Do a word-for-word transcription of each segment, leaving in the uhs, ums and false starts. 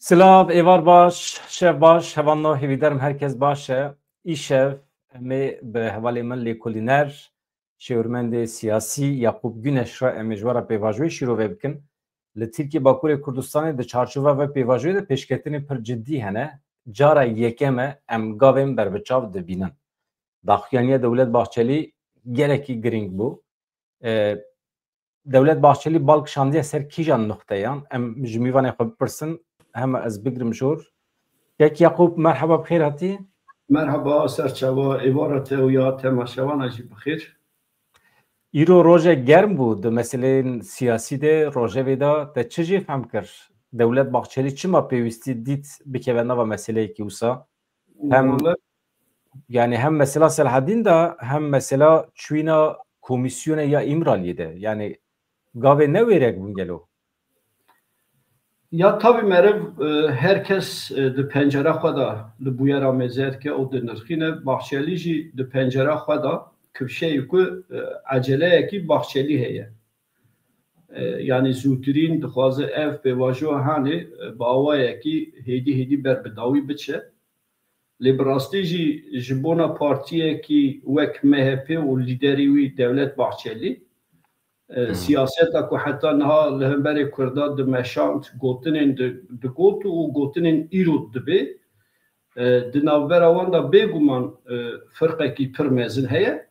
Silav, êvar baş, şev baş, hevalno hêvîdarim herkes baş e. Îşev em ê bi hevalê min lêkolîner, şêwirmendê siyasî Yaqûb Güneş re em ê ji we re pêvajoyê şîrove bikin. Li Tirkiye Bakurê Kurdistanê di çarçova ve pêvajoyê de pêşketinê pir cidî hene. Cara yekem e em gavên berbiçav dibînin. Daxuyaniya Dewlet Bahçelî gelekî girîng bû. E, Dewlet Bahçelî bal kişandiye ser kîjan nuqteyan? Em ji mîvanê xwe bipirsin, hema ez bigrim jor. Kek Yaqûb, merheba, bi xêr hatî. Merheba, serçava êvara te û ya temaşevana jî bi xêr. Îro roje germ bû di meseleyên siyasî de, rojevê de te çi jê fehm kir? Dewlet Bahçelî çima pêwîstî dît bikeve nava meseleyekî wisa? Hem, Wele- yani hem mesela Selahedîn de hem mesela çûyîna komîsyonê ya Îmraliyê de. Yani gavê ne wêrek bûn gelo? Ya tabî meriv, e, her kes, e, di pencera xwe de li bûyera mêze dike û dinirxîne. Bahçelî jî di pencera xwe de kifşeyê ku, e, eceleyekî Bahçelî heye. E, yanî zûtirîn dixwaze ev pêvajoya hanê, e, bi awayekî hêdî hêdî ber bi dawî biçe. Lê bi rastî jî ji bona partiyekî wek M H P û lîderê wî Dewlet Bahçelî, e, Hmm. siyaseta ku heta niha li hemberê Kurda dimeşand, gotinên di-, digot û gotinên îro dibe, e, di navbera wan de bêguman, e, firqekî pir mezin heye.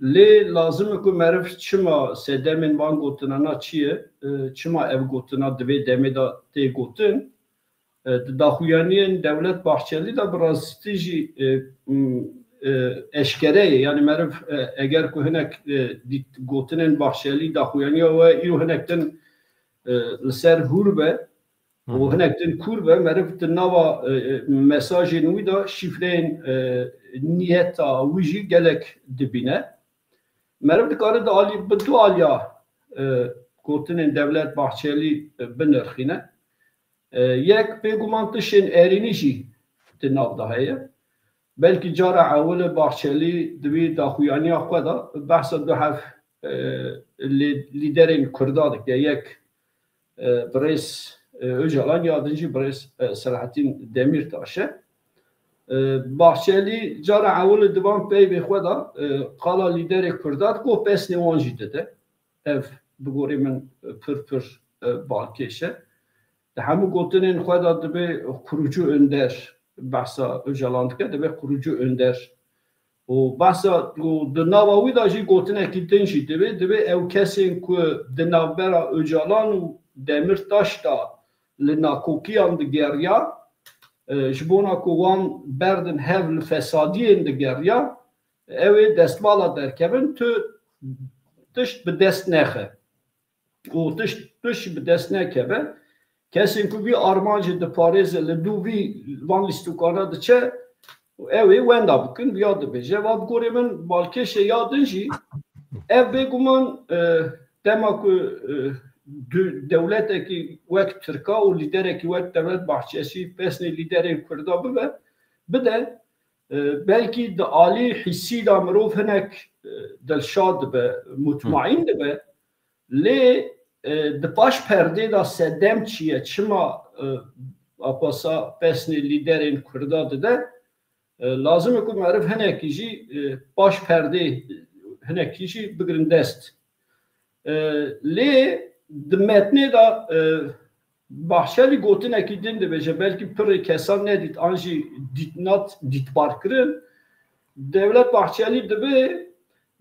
Lê lazim e ku meriv çima sedemên van gotinana çi ye, e, çima ev gotina di vê demê de tê gotin, e, di daxuyaniyên Dewlet Bahçelî de bi rastî jî, e, m, e, eşkere ye. Yanî meriv, e, eger ku hinek, e, dît gotinên Bahçelî daxuyaniya we îro hinek din, e, li ser hûr be, û Hı hı. hinek din kûr be, meriv di nava, e, e, mesajên wî de şîfreyên, e, niyeta wî jî gelek dibîne. Meriv dikare di alî, bi du aliya, e, gotinên Dewlet Bahçelî, e, binirxîne. E, yek, bêguman tiştên erênî jî di nav de heye. Belkî cara ewil e Bahçelî di vî daxuyaniya xwe de behsa du hev, e, lê-, lîderên Kurda dike. Yek, e, birêz, e, Ocalan, ya din jî birêz, e, Selahattin Demirtaş e. E, Bahçelî cara ewil di van peyvê xwe de, e, qala lîderê Kurda digot, pesnê wan jî dide. Ev bi gorî min pir pir, e, balkêş e. Di hemû gotinên xwe de dibê kurucu önder, behsa Ocalan dike, dibê kurucu önder. Û behsa, û di nava wî de jî gotinekî din jî dibê, dibê ew kesên ku di navbera Ocalan û Demirtaş de li nakokiyan digeriya, e, ji bona ku wan berdin hev li fesadiyên digeriya, ew ê destvala derkevin, tu tişt bi dest nexe. Û tişt, tişt bi dest nekeve. Kesên ku vî armancê diparêze, li dû vî van lîstikana diçe, ew ê wenda bikin, viya dibêje. Va bi gorê min balkêşe ya din jî, ev bêguman, e, dema ku, e, du-, dewletekî wek Tirka û lîderekî wek Dewlet Bahçesî pesnê lîderên Kurda bibe, bide, e, belkî di alî hîsî de mirov hinek, e, dilşad dibe, mutmaîn dibe. Lê, e, di paş perdê de sedem çi ye? Çima, e, apasa pesnê lîderên Kurda dide? E, lazim e ku meriv hinekî jî, e, paş perdê hinekî jî bigirin dest. E, lê di metnê de, e, Bahçelî gotinekî din dibêje, belkî pirê kesan nedît an jî dît-, nat dîtbar kirin. Dewlet Bahçelî dibê,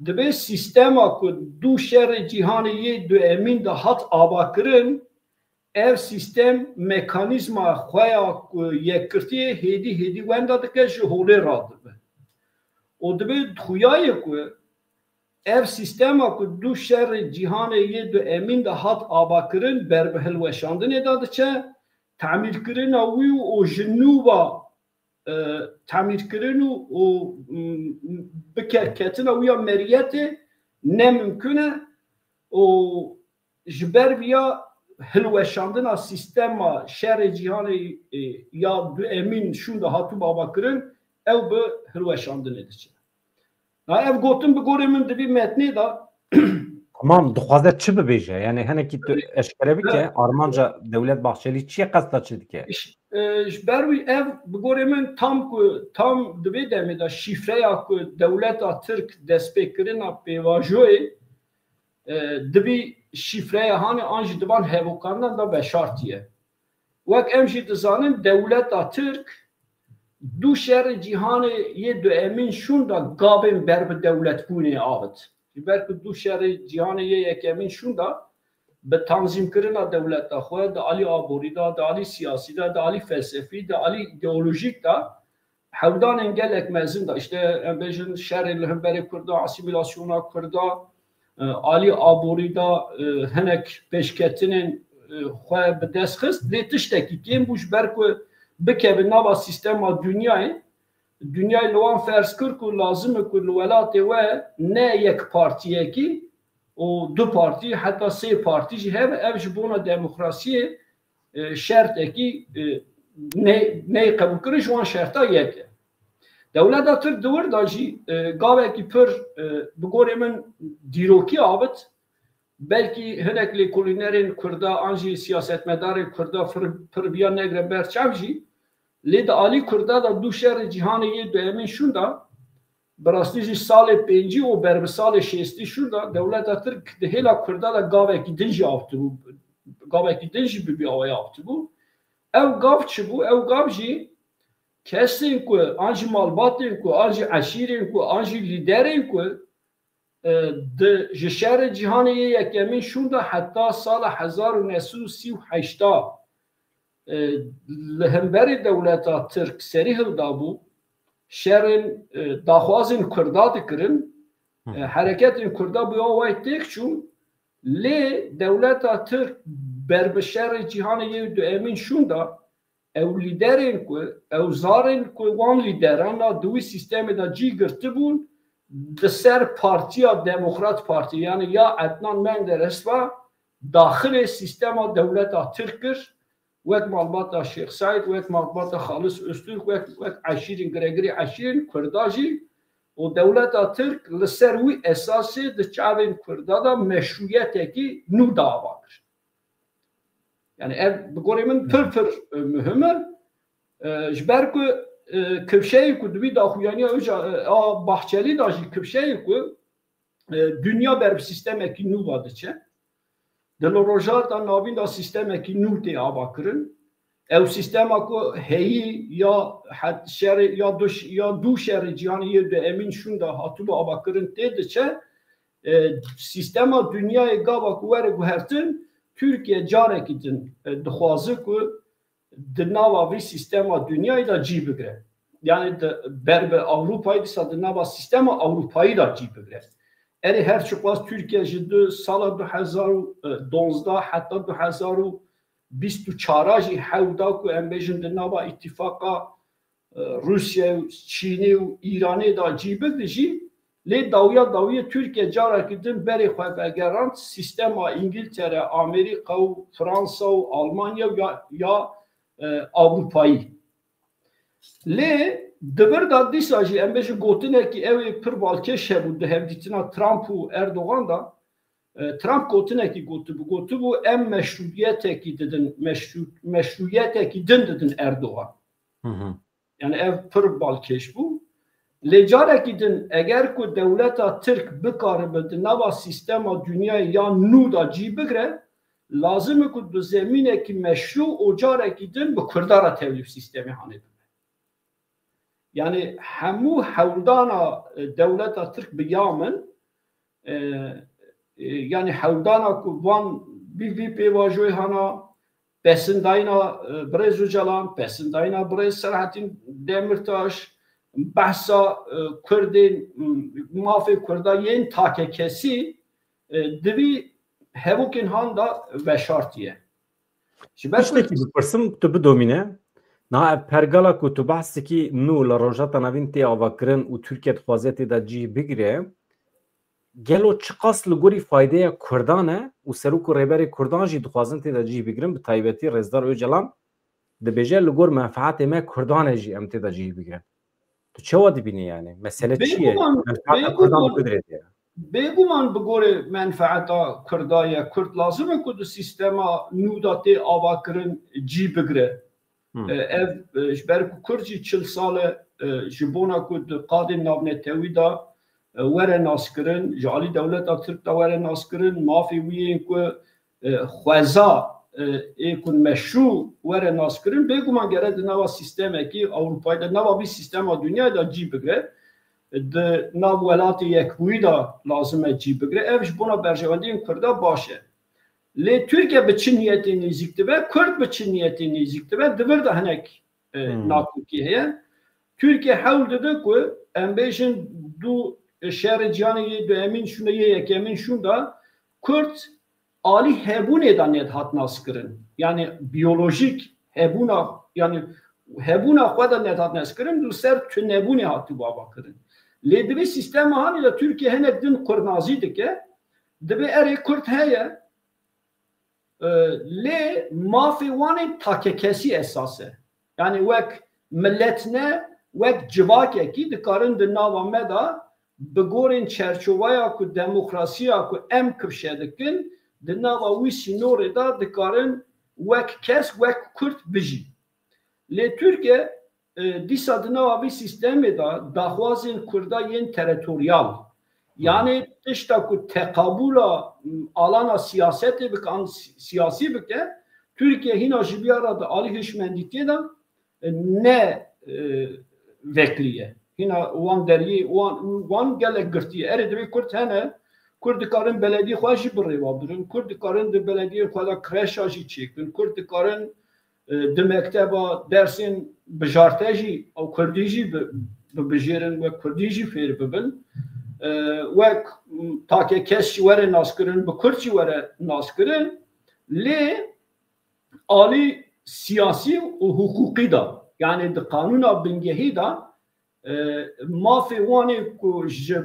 dibê sîstema ku du şerê cîhanê yê duemîn de hat avakirin, ev sîstem mekanîzma xwe ya ku yekgirtiyê hêdî hêdî wenda dike, ji holê radibe. Û dibê xuya ye ku ev sîstema ku du şerê cîhanê yê duemîn de hat avakirin, ber bi hilweşandinê de diçe, temîrkirina wî û ji nû ve, e, temîrkirin û, û, m, bikerketina wî ya meriyetê ne mimkun e û ji ber viya hilweşandina sîstema şerê cîhanê, e, ya duemîn şûnde hatibû avakirin, ew bi hilweşandinê diçe. Na ev gotin bi gorê min di vî metnê de Tamam, dixwaze çi bibêje? Yani hinekî tu eşkere bike, armanca Dewlet Bahçelî çi ye, qesta çi dike? Ji ber wî ev bi gorê min tam ku tam di vê demê de şîfreya ku dewleta Tirk destpêkirina pêvajoyê dibî şîfreya hanê an jî divan hevokarinan da veşartiye. Wek em jî dizanin dewleta Tirk du şerê cîhanê yê duemîn şûnda gavên ber bi dewletbûnê avit. Ji ber ku du şerê cîhanê yê yekemîn şûnda bi tanzîmkirina dewleta xwe di alî aborî de, di alî siyasî de, di alî felsefî, di alî îdeolojîk de hewldanên gelek mezin de, işte em bêjin şerê li hemberê Kurda, asîmîlasyona Kurda, e, alî aborî de, e, hinek pêşketinên, e, xwe bi dest xist, lê tiştekî kêm bû ji ber ku bikevin nava sîstema dinyayê. Dinyayê li wan ferz kir ku lazim e ku li welatê we ne yek partiyekî û du partî, heta sê partî jî hebe, ev ji bona demokrasiyê, e, şertekî, e, ne-, neyê qebûlkirin ji wan şerta yek e. Dewleta Tirk di wir de jî, e, gavekî pir, e, bi gorê min dîrokî avit. Belkî hinek lêkolînerên Kurda an jî siyasetmedarên Kurda pir, pir viya negre ber çav jî, lê di alî Kurda de du şerê cîhanê yê duemîn şûnda, bi rastî jî salê pêncî û ber bi salê şêstî şûnda dewleta Tirk di hêla Kurda de gavekî din jî avtibû, gavekî din jî bi vî awayî avtibû. Ew gav çi bû? Ew gav jî kesên ku an jî malbatên ku an jî eşîrên ku an jî lîderên ku, e, di, ji şerê cîhanê yê yekemîn şûnda heta sala hezar û neh sed û sî û heşt e, li hemberî dewleta Tirk serî hildabû, şerên, e, daxwazên Kurda dikirin, e, hereketên Kurda bi awayî têk çûn, lê dewleta Tirk ber bi şerê cîhanê yê duemîn şûnda ew lîderên ku, ew zarên ku wan lîderan a di wî sîstemê de cî girtibûn, di ser Partiya Demokrat Partî, yani ya Adnan Menderes ve daxilê sîstema dewleta Tirk kir, wek malbata Şêx Seîd, wek malbata Xalis Öztürk, wek, wek eşîrên, giregirê eşîrên Kurda jî û dewleta Tirk li ser wî esasê di çavên Kurda de meşrûyetekî nû dava kir. Yani ev bi gorê min pir pir, e, muhim e. E, ji ber ku, e, kifşeyê ku di wî daxuyaniya Oca-, e, a Bahçelî da jî kifşeyê ku, e, dinya ber bi sîstemekî nû ve diçe. Di li Rojhilata Navîn de sîstemekî nû tê avakirin. Ew sîstema ku heyî ya het-, şerê, ya du ş-, ya du şerê cîhanê yê duemîn şûnda hatibû avakirin tê diçe. E, sîstema dinyayê gava ku were guhertin, Tirkiye carekî din, e, dixwaze ku di nava vî sîstema dinyayê de cî bigire. Yani di, ber bi Ewropayê dîsa di nava sîstema Ewropayî de cî bigire. Erê her çiqas Tirkiye ji du sala du hezar û duwazdeh heta du hezar û bîst û çar jî hewda ku em bêjin di nava îtîfaqa, e, Rûsya û Çînê û Îranê de cî bigre jî, lê dawiya dawiyê Tirkiye carekî din berê xwe vegerand sîstema Îngiltere, Amerîka û Fransa û Almanya û ya, ya, e, Ewropayî. Lê di vir de dîsa jî em bêjin gotinekî ew ê pir balkêş hebû di hevdîtina Trump û Erdogan de. E, Trump gotinekî gotibû, gotibû em meşrûyetekî didin, meşrû-, meşrûyetekî din didin Erdogan. Hı hı. Yani ev pir balkêş bû. Lê carekî din eger ku dewleta Tirk bikaribe di nava sîstema dinyayê ya nû de cî bigre, lazim e ku di zemînekî meşrû û carekî din bi Kurda re tevlî bi sîstemê hanê bibe. Yani hemû hewldana, e, dewleta Tirk bi ya min, e, e, yani hewldana ku van vî, vî pêvajoyê hana, pesindayîna, e, birêz Ocalan, pesindayîna birêz Selahattin Demirtaş, behsa, e, Kurdên, m-, mafê Kurda yên takekesî, e, di vî hevokên han de veşartiye. Ji ber ku Tiştekî bipirsim, tu bidomîne. Niha ev pergala ku tu behs dikî nû li Rojhilata Navîn tê avakirin û Tirkiye dixwaze tê de cî bigire, gelo çiqas li gorî faydeya Kurdan e û serok û rêberê Kurdan jî dixwazin tê de cî bigirin, bi taybetî Rêzdar Ocalan dibêje, li gor menfaetê me Kurdan e jî em tê de cî bigirin. Tu çawa dibînî yani? Mesele çi ye? Bêguman, Menfaeta Kurdan bêguman. Bi ku derê de ye? Bêguman bi gorê menfeeta Kurda ye. Kurd lazim e ku di sîstema nû de tê avakirin cî bigire. Hmm. E, ev, e, ji ber ku Kurd jî çil sal e, e, ji bona ku di qadên navnetewî de, e, were naskirin, ji alî dewleta Tirk de were naskirin, mafê wî yên ku, e, xweza, e, ê ku meşrû were naskirin, bêguman gere di nava sîstemekî Ewropayê de, nava vî sîstema dinyayê de cî bigire. Di nav welatê yekbûyî de lazim e cî bigire. Ev ji bona berjewendiyên Kurda baş e. Lê Tirkiye bi çi niyetê nêzîk dibe, Kurd bi çi niyetê nêzîk dibe, di vir de hinek, e, Hmm. nakokî heye. Tirkiye hewl dide ku em bêjin du şerê cîhanê yê duyemîn şûnde, yê yekemîn şûnde Kurd alî hebûnê de nedihat naskirin. Yani biyolojîk hebûna, yani hebûna xwe de nedihat naskirin, li ser tunebûnê hatibû avakirin. Lê di vê sîstema hanê de Tirkiye hinek din kurnazî dike, dibê erê Kurd heye, e, lê mafê wan ê takekesî esas e. Yani wek milet ne, wek civakekî dikarin di nava me de bi gorên çerçoveya ku demokrasiya ku em kifşe dikin, di nava wî sînorê de dikarin wek kes, wek Kurd bijî. Lê Tirkiye, e, dîsa di nava vî sîstemê de daxwazên Kurda yên teritoryal, yanê tişta ku teqabûla, m, alana siyasetê bike, an si-, siyasî bike, Tirkiye hîna ji vîya re di alî hişmendîtiyê de, e, ne, e, veklî ye. Hîna wan deriyê, wan, wan gelek girtî ye. Erê, divê Kurd hene, Kurd dikarin belediyê xwe jî bi rêva birin. Kurd dikarin di belediyên xwe de kreşa jî çêkin. Kurd dikarin, e, di mekteba dersên bijarte jî ew Kurdî jî bi-, bibijêrin, wek Kurdî jî fêr bibin. E, wek, m, take kes jî were naskirin, bi Kurd jî were naskirin. Lê alî siyasî û hiqûqî de, yani di qanûna bingehî de, e, mafê wan ê ku ji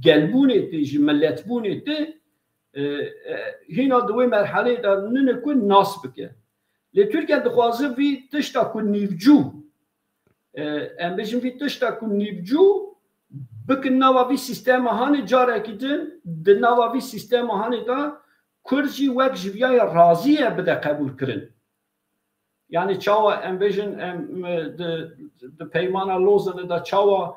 gelbûnê tê, ji miletbûnê tê, e, e, hîna di wê merheleyê de nine ku nas bike. Lê Tirkiye dixwaze vî tişta ku nîvcû, e, em bêjin vî tişta ku nîvcû bikin nava vî sîstema hanê, carekî din di nava vî sîstema hanê de Kurd jî wek ji viyaya razî ye bide qebûlkirin. Yani çawa em bêjin, em, e, di, di peymana Lozanê de çawa,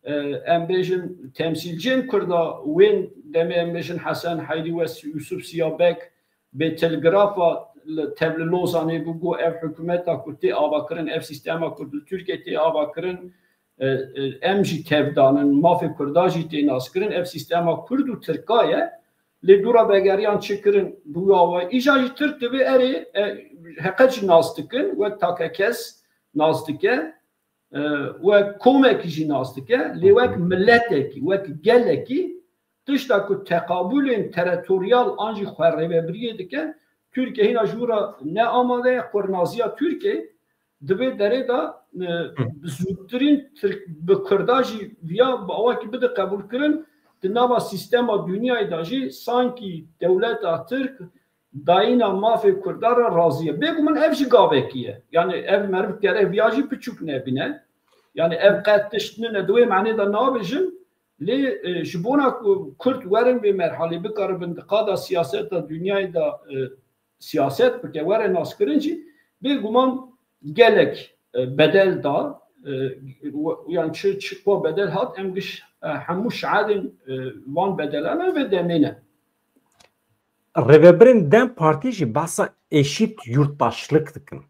e, em bêjin temsîlciyên Kurda wên demê em bêjin Hesen Heydî we Yusuf Siyabek bê telgrafa li, tev li Lozanê bû, got ev hikûmeta ku tê avakirin, ev sîstema ku li Tirkiye tê avakirin, e, e, em jî tevdanin, mafê Kurda jî tê naskirin, ev sîstema Kurd û Tirka ye. Lê dûra vegeriyan çi kirin bi wî awayî. Îja jî Tirk divê erê, e, heqet jî nas dikin, wek take kes nas dike, e, wek komekî jî nas dike, lê wek miletekî, wek gelekî tişta ku teqabûlên teritoryal an jî xwerêvebiriyê dike, Tirkiye hîna ji wî re ne amade ye, qurnaziya Tirkiye. Di vê derê de, e, Hı. bi zûtirîn Tirk, bi Kurda jî viya bi awakî bide qebûlkirin, di nava sîstema dinyayê de jî sankî dewleta Tirk dayîna mafê Kurda re razî ye. Bêguman ev jî gavekî ye. Yani ev meriv gerek viya jî piçûk nebîne. Yani ev qet tişt nine, di wê manê de nabêjim. Lê, e, ji bona ku Kurd werin vê merhalê, bikaribin di qada siyaseta dinyayê de, e, siyaset bike, were naskirin jî, bêguman gelek, e, bedel da, e, we-, yan çi, çi ku bedel hat, em giş, e, hemû şahidên, e, van bedelan e vê demê ne. Rêvebirên DEM Partî jî behsa eşît yurttaşlık dikin.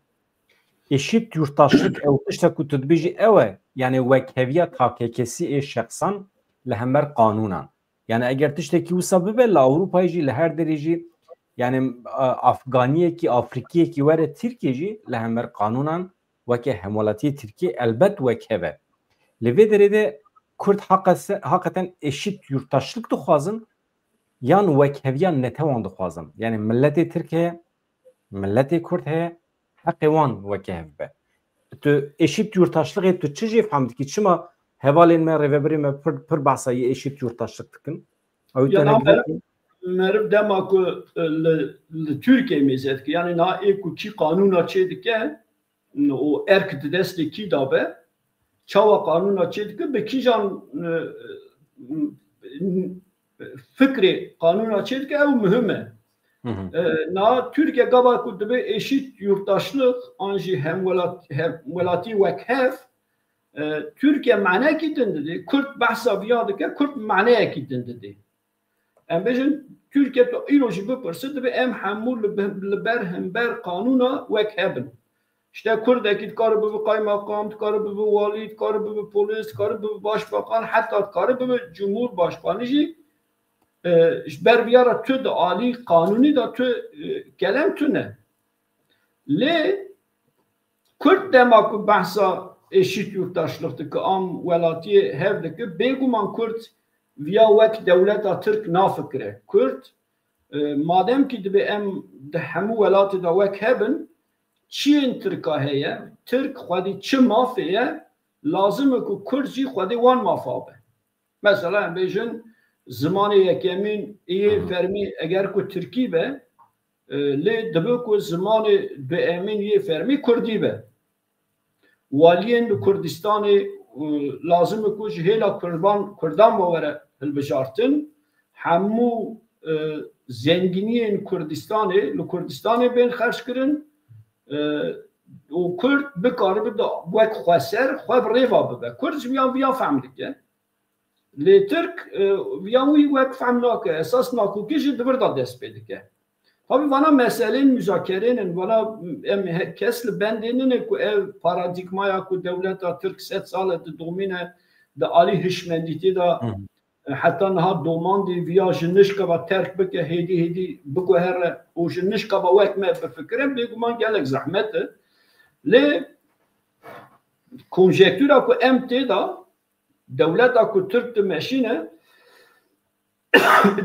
Eşît yurttaşlık ew tişta ku tu dibêjî ew e, yani wekheviya takekesî ê şexsan li hember qanûnan. Yani eger tiştekî wisa bibe li Ewropayê jî, li her derê jî, yani, a, Afganiyekî, Afrikiyekî were Tirkiye jî li hember qanûnan weke hemwelatiyê Tirkiye elbet wekhev e. Li vê derê de Kurd haqa-, haqeten eşît yurttaşlık dixwazin yan wekheviya netewan dixwazin? Yani milletê Tirk heye, milletê Kurd heye, heqê wan weke hev be. Tu eşît yurttaşlixê tu çi jê fehm dikî? Çima hevalên me, rêvebirê me pir, pir behsa yê eşît yurttaşlik dikin? Ew Ya tene na girêk meriv, meriv dema ku, e, li, li Tirkiyeyê mêze dike, yani na ê ku kî qanûna çê dike, û erk di destê kî de be, çawa qanûna çê dike, bi kîjan, e, e, fikrê qanûna çêdike, ew muhim e. Hı hı. E, na Tirkiye gava ku dibe eşît yurttaşlıq an jî hemwelat-, hemwelatî wek hev, e, Tirkiye manekî din didê, Kurd behsa viya dike, Kurd maneyekî din didê. Em bêjin, Tirkiye tu îro jî bipirse, dibe em hemû li be-, li ber hember qanûna wek hebin. İşte Kurdekî dikare bibe qaymeqam, dikare bibe walî, dikare bibe polîs, dikare bibe başbakan, heta dikare bibe cumhurbaşkanî jî, e, ji ber viyara tu di alî qanûnî de tu, e, kelem tune. Lê Kurd dema ku behsa eşît yurttaşlıq dike, am welatiyê hev dike, bêguman Kurd viya wek dewleta Tirk nafikire. Kurd, e, madem ki dibe em di hemû welatê de wek hebin, çiyên Tirka heye, Tirk xwedî çi mafê ye, lazim e ku Kurd jî xwedî wan mafa be. Mesela em bêjin zimanê yekemîn yê Hı hı. fermî eger ku Tirkî be, e, lê dibe ku zimanê duemîn yê fermî Kurdî be. Waliyên li Kurdistanê, e, lazim e ku ji hêla Kurban, Kurdan ve were hilbijartin. Hemû, e, zengîniyên Kurdistanê li Kurdistanê bên xerc kirin, e, û Kurd bikaribe da wek xweser xwe bi rêva bibe. Kurd ji viya, viya fehm dike. Lê Tirk, e, ya wî wek fehm nake, esas nakokî jî di vir de dest pê dike. Tabi vana meselên muzakerên in, vana em he-, kes li bendê nine ku ev paradîgmaya ku dewleta Tirk sed sal e didomîne, di alî hişmendîtî de, Hı hı. e, heta niha domandî viya ji nişka ve terk bike, hêdî hêdî biguhere û ji nişka ve wek me bifikire, bêguman gelek zehmet e. Lê konjektûra ku em tê de, dewleta ku Tirk dimeşîne,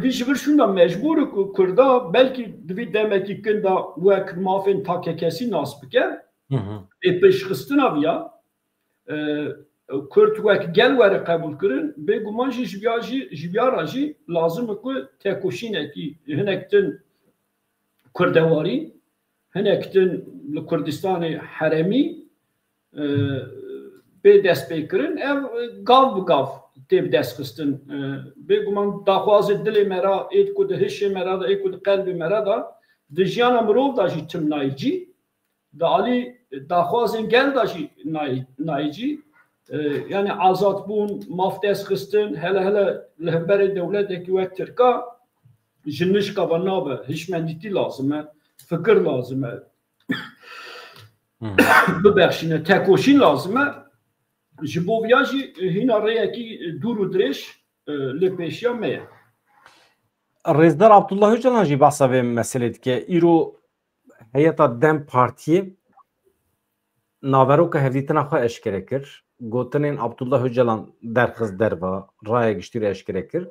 dî ji vir şûnda mecbûr e ku Kurda belkî di vî demekî kin de wek mafên takekesî nas bike. Hı hı. Ê pêşxistina viya, e, Kurd wek gel were qebûl kirin, bêguman jî ji viya jî, ji viya re jî lazim e ku tekoşînekî hinek din kurdewarî, hinek din li Kurdistanê heremî, e, bê destpêkirin, ev, e, gav bi gav tê bi dest xistin. E, bêguman daxwazê dilê me re, ê ku di hişê me re de, ê ku di qelbê me re de, di jiyana mirov de jî tim nayî cî, di alî daxwazên gel de jî nayî, nayî cî. E, yani azadbûn, maf dest xistin, hele hele li hemberê dewletekî wek Tirka ji nişka ve nabe, hişmendîtî lazim e, fikir lazim e. Hmm. Bibexşîne, tekoşîn lazim e. Ji bo viya jî hîna rêyekî dûr û dirêj, e, li pêşiya me ye. Rêzdar Abdullah Öcalan jî behsa vê meselê dike. Îro heyeta DEM Partiyê naveroka hevdîtina xwe eşkere kir. Gotinên Abdullah Öcalan derxist derva, raya giştî re eşkere kir.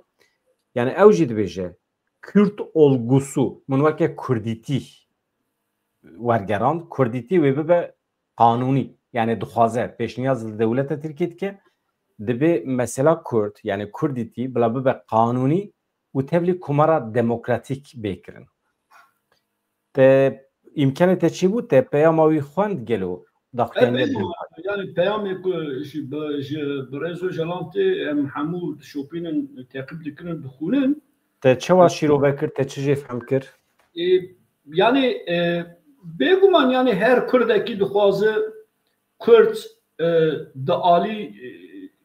Yani ew jî dibêje, Kürt olgusu, min weke Kurdîtî wergerand, Kurdîtî wê bibe qanûnî. Yani dixwaze, pêşniyaz li dewleta Tirkiyê dike, dibê mesela Kurd, yani Kurdîtî, bila bibe qanûnî û tevlî komara demokratîk bê kirin. Te îmkanê te çi bû? Te peyama wî xwend gelo? Daxuyanî. Yani peyamê ku ji, bi, ji, bi Rêzo Jelan tê, em hemû dişopînin, teqîb dikirin, dixwînin. Te çawa şîrove kir? Te çi jê fehm kir? E, yani, e, bêguman yani her Kurdekî dixwaze Kurd, e, di alî, e,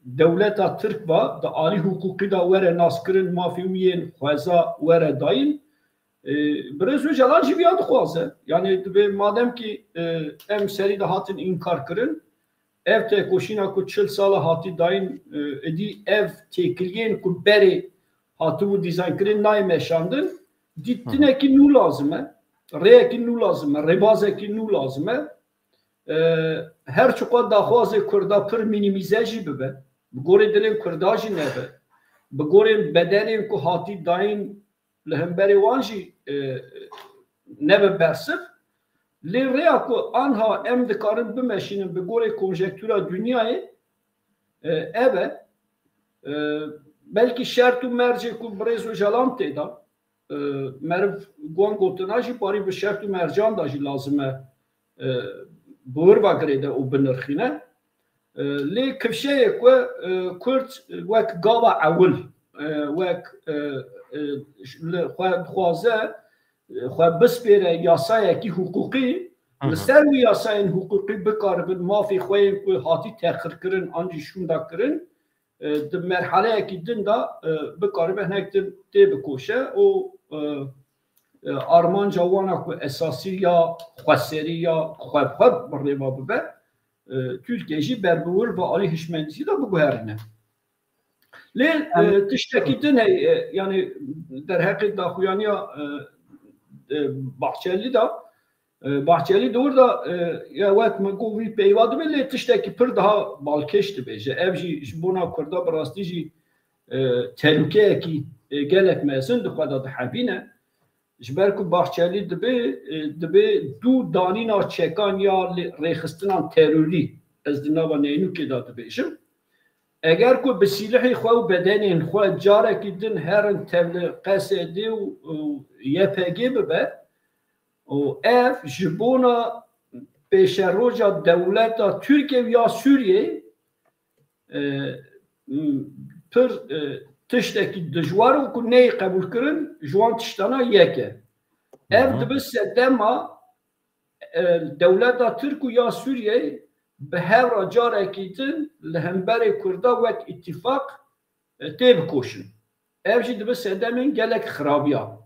dewleta Tirk ve, di alî hiqûqî de were naskirin, mafê wî yên xweza were dayîn. E, Birêz Ocalan jî viya dixwaze. Yani divê madem ki, e, em serî de hatin înkar kirin, ev tekoşîna ku çil sala hatî dayîn, e, êdî ev têkiliyên ku berê hatibû dîzaynkirin nayê meşandin, dîtinekî nû lazim e, rêyekî nû lazim e, rêbazekî nû lazim e. E, her çiqas daxwazê Kurda pir mînîmîze jî bibe, bi gorê dilên Kurda jî nebe, bi gorên bedelên ku hatî dayîn li hemberê wan jî, e, nebe bersiv. Lê rêya ku anha em dikarin bimeşînin bi gorê konjektûra dinyayê, e, ev e. E, belkî şert û mercê ku Birêz Ocalan tê de, e, meriv guan gotina jî parî bi şert û mercan de jî lazim e, e, bi wir ve girêde û binirxîne. E, lê kifşeyê ku, e, Kurd wek gava ewil, e, wek, e, e, li xwe dixwaze, e, xwe bispêre yasayekî hiqûqî, Hı hı. li ser wî yasayên hiqûqî bikaribin mafê xwe yên ku hatî teqirkirin an jî şûnda kirin, e, di merhaleyekî din de, e, bikaribe hinek din tê bikoşe û, e, e, armanca wana ku esasî ya xweserî ya xwe bi xwe bi rêva bibe, e, Tirkiye jî ber bi wir bi alî hişmendîtî de biguherîne. Lê, Em e, tiştekî din heye, e, yani derheqê daxuyaniya, e, e, Bahçelî de, e, Bahçelî di wir de, e, ya wek min got vî peyva dibe, lê tiştekî pir daha balkêş dibêje. Ev jî ji bona Kurda bi rastî jî, e, telûkeyekî, e, gelek mezin di xwe de dihebîne. Ji ber ku Bahçelî dibê, e, dibê dû danîna çekan ya lê-, rêxistinan terorî, ez di nava neynûkê de dibêjim. Eger ku bi sîlihê xwe û bedenên xwe carekî din herin tevli Q S D û, û Y P G bibe û ev ji bona pêşeroja dewleta Tirkiye û ya Sûriyeyê, e, m, pir, e, tiştekî dijwar û ku neyê qebûlkirin ji wan tiştana yek e. Hı Ev hı. dibe sedema, e, dewleta Tirk û ya Sûriyeyê bi hev re carekî din li hemberê Kurda wek îtîfaq, e, tê bikoşin. Ev jî dibe sedemên gelek xirabiya.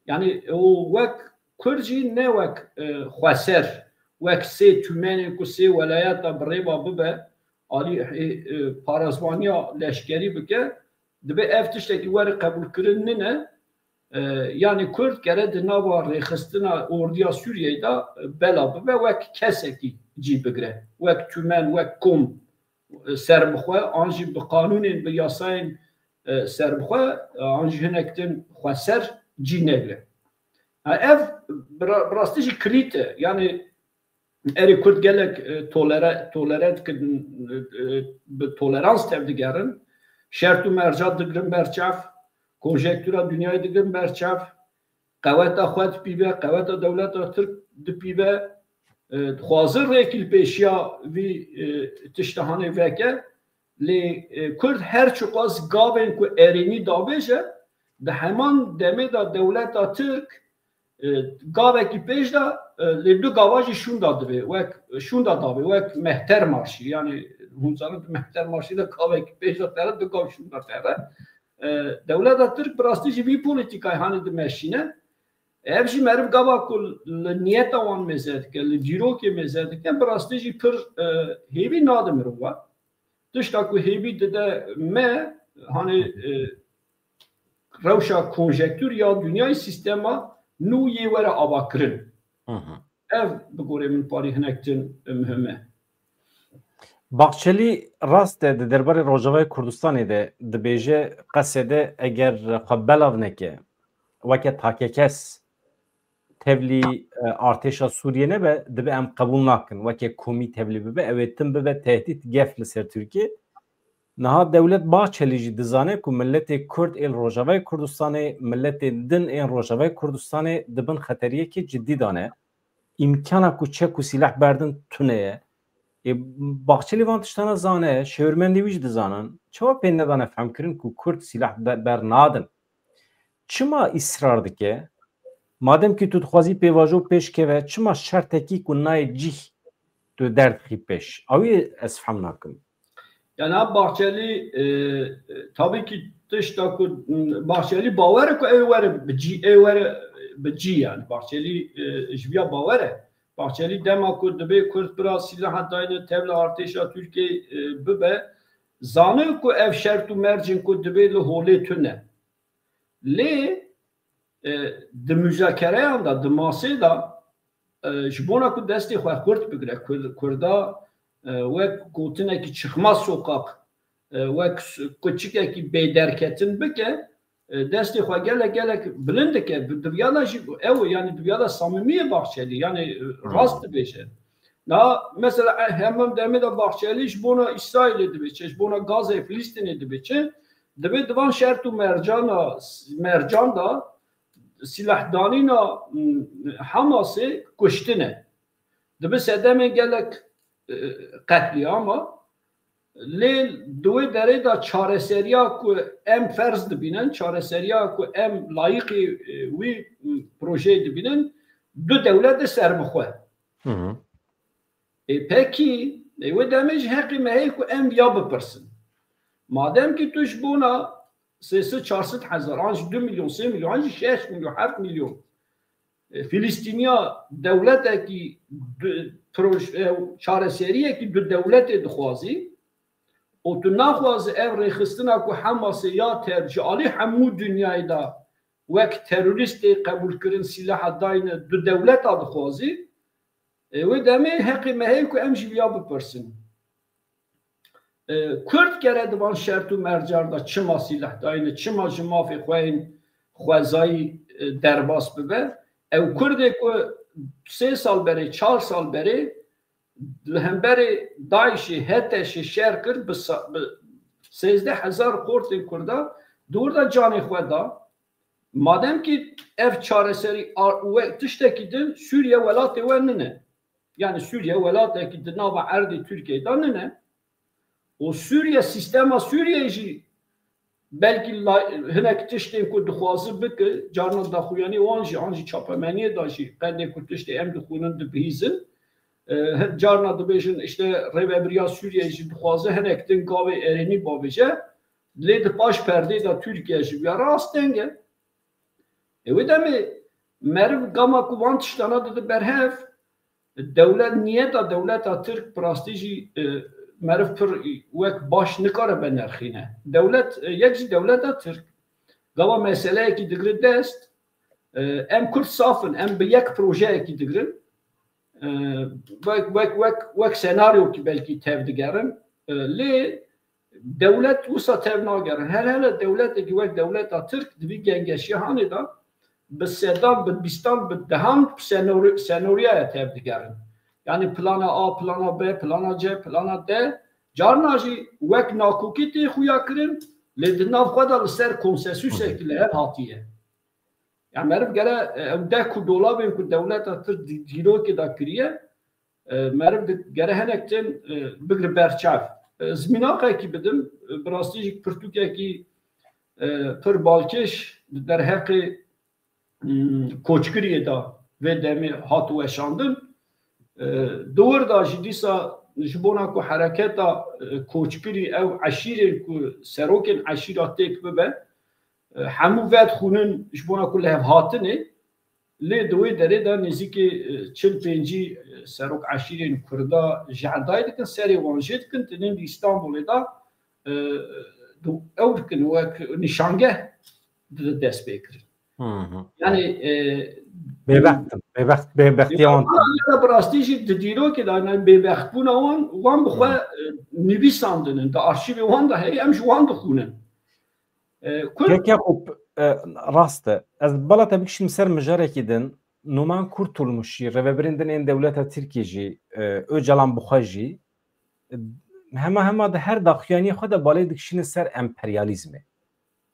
Yani û wek Kurd jî ne wek, e, xweser, wek sê tûmenên ku sê welayeta bi rêva bibe, alî, e, e, parezvaniya leşkerî bike, dibe ev tiştekî were qebûlkirin nine. E, yani Kurd gere di nava rêxistina ordiya Sûriyeyê de, e, bela bibe, wek kesekî cî bigre, wek tûmen, wek kom, e, serbixwe, an jî bi qanûnên, bi yasayên, e, serbixwe, e, an jî hinek din xweser cî negre. Ha, ev bi ra-, bi rastî jî kilît e. Yani erê Kurd gelek, e, tolere-, tolere dikin, e, e, bi tolerans tevdigerin. Şert û merca digirin ber çav, konjektûra dinyayê digirin ber çav. Qeweta xwe dipîve, qeweta dewleta Tirk dipîve, e, dixwazin rêkî li pêşiya vî, e, tişta hanê veke. Lê, e, Kurd her çiqas gavên ku erênî davêje, di heman demê de dewleta Tirk, e, gavekî pêş de, e, lê du gava jî şûnda divê, wek şûnda davê, wek Mehter Marşî. Yani hûn zanin di Mehter Marşî de gavekî pêş de tere, du gav şûnda tere. E, dewleta Tirk bi rastî jî vî polîtîkayê hanê dimeşîne. Ev jî meriv gava ku li niyeta wan mêze dike, li dîrokê mêze dike, bi rastî jî pir, e, hêvî nade mirova. Tişta ku hêvî dide me, hanê, e, rewşa konjektûr ya dinyayê sîstema nû yê were avakirin. Hı hı. Ev bi gorê min parî hinek din muhim e. Bahçelî rast e, di derbarê Rojavayê Kurdistanê de dibêje, Q S D eger xwe belav neke, weke takekes tevlî, e, artêşa Sûriyê nebe, dibe em qebûl nakin. Weke komî tevlî bibe, ew ê tim bibe tehdît, gef li ser Tirkiye. Niha dewlet Bahçelî jî dizane ku miletê Kurd ên Rojavayê Kurdistanê, miletên din ên Rojavayê Kurdistanê di bin xeteriyekê cidî de ne. Îmkana ku çek û sîleh berdin tune ye. Ê, Bahçelî van tiştana zane, şêwirmendê wî jî dizanin. Çawa pê nedane fehmkirin ku Kurd sîleh de-, bernadin? Çima îsrar dike? Madem kî tu dixwazî pêvajo pêş keve, çima şertekî ku nayê cîh tu derdixî pêş? Awî ez fehm nakim. Yani ha Bahçelî, e, e, tabii ki tişta ku, m, Bahçelî bawer e ku ew were bi cî, ew were bi cî yani. Bahçelî, e, ji viya bawer e. Bahçelî dema ku dibê Kurd bira sîlaha dayne tevla artêşa Tirkiyê, e, bibe, zane ku ev şert û mercên ku dibê li holê tune. Lê, e, di muzakereyan de, di masê de, e, ji bona ku destê xwe xurt bigire, Kur-, Kurda, e, wek gotinekî çıkmaz sokak, e, wek s-, kuçikekî bêderketin bike, e, destê xwe gelek, gelek bilind dike. Bi-, di viya de jî ew, yani di viya de samimiye Bahçelî, yani, e, Hmm. rast dibêje. Na, mesela, e, hemam demê de Bahçelî ji bona Îsraîlê dibe çi, ji bona Gazê, Filistînê dibe çi, dibe di van şert û mercana, mercan da silahdanîna, m, Hamasê kuştine. Dibe sedemê gelek, e, qetlîama. Lê di wê derê de çareseriya ku em ferz dibînin, çareseriya ku em layîqî, e, wî, m, projeyê dibînin, du dewlet e serbixwe. Hı hı. Ê, pekî, ê, wê demê jî heqê me heye ku em viya bipirsin. Madem ki tu ji bona sê sed çar sed hezar, an jî du milyon, sê milyon, an jî şeş milyon, heft milyon, e, Filistîniya dewletekî du, proj-, e, çareseriyekî du dewletê dixwazî û tu naxwazî ev rêxistina ku Hamasê ya ter-, ji alî hemû dinyayê de wek terorîstê qebûlkirin sîlaha dayne du dewleta dixwazî, e, wê demê heqê me heye ku em ji viya bipirsin. E, Kurd gere di van şert û mercan de çima sîleh dayne, çima ji mafê xwe yên xwezayî, e, derbas bibe? Ew Kurdê ku sê sal berê, çar sal berê li hemberê DAIŞê, HTŞê şer kir, bi sa-, bi sêzdeh hezar xortên Kurda di wir de canê xwe da. Madem ki ev çareserî a-, we tiştekî din, Sûriye welatê we nine. Yani Sûriye welatekî di nava erdê Tirkiyeyê de nine. Û Sûriye, sîstema Sûriyeyê jî belkî la-, hinek tiştên ku dixwaze bike, carna daxuyanî wan jî, an jî çapemeniyê de jî qendê ku tiştê em dixwînin dibihîzin. E, hin carna dibêjin, işte, rêvebiriya Sûriyeyê jî dixwaze hinek din gavê erênî bavêje. Lê di paş perdê de Tirkiye jî viya rast deng e. Ê wê demê meriv gama ku van tiştana dide berhev, dewlet, niyeta dewleta Tirk bi rastî jî, e, meriv pir wek baş nikare venirxîne. Dewlet, e, yek jî dewleta Tirk, gava meseleyekî digire dest, e, em Kurd saf in, em bi yek projeyekî digirin, e, wek, wek, wek, wek senaryokî belkî tevdigerin, e, lê dewlet wisa tev nagerin. Her hele dewletekî wek dewleta Tirk di vî gengeşiya hanê de bi sedan, bi bîstan, bi dehan senor-, senoryaya tev digerin. Yani plana A, plana B, plana C, plana D. Carna jî wek nakokî tê xuya kirin, lê di nav xwe de li ser konsensusekî li hev hatiye. Ya meriv gere, e, ew dek û dolabên ku dewleta Tirk di dîrokê de kiriye, e, meriv di-, gere hinek tên, e, bigire berçav. E, ez mînakekî bidim, e, bi rastî jî pirtûkekî, e, pir balkêş di derheqê, mm, koçgiriyê de vê demê hat weşandin. E, di wir de jî dîsa ji bona ku hereketa, e, koçgirî ew eşîrên ku serokên eşîra têk bibe, e, hemû vedixwînin ji bona ku li hev hatinê, lê di wê derê de nêzîkî, e, çil pêncî, e, serok eşîrên Kurda jehdayî dikin, serê wan jê dikin, tinin di Îstanbulê de, e, du-, ew dikin wek nîşangeh di dest pê kirin. Hı hı. Yani, e, Bêbext in, bêbext, bêbextiya wan. Bi rastî jî di dîrokê de, yani bêbextbûna wan, wan bi xwe, Hı. e, nivîsandin in, di arşîvê wan de heye, em ji wan dixwînin. E, Kurd Kek Yakûp, e, rast e. Ez bala te bikişînim ser mijarekî din. Numan Kurtulmuş jî, rêvebirên din ên dewleta Tirkiyê jî, e, Ocalan bi xwe jî, e, hema hema di her daxuyaniyê xwe de balê dikişînin ser emperyalîzmê.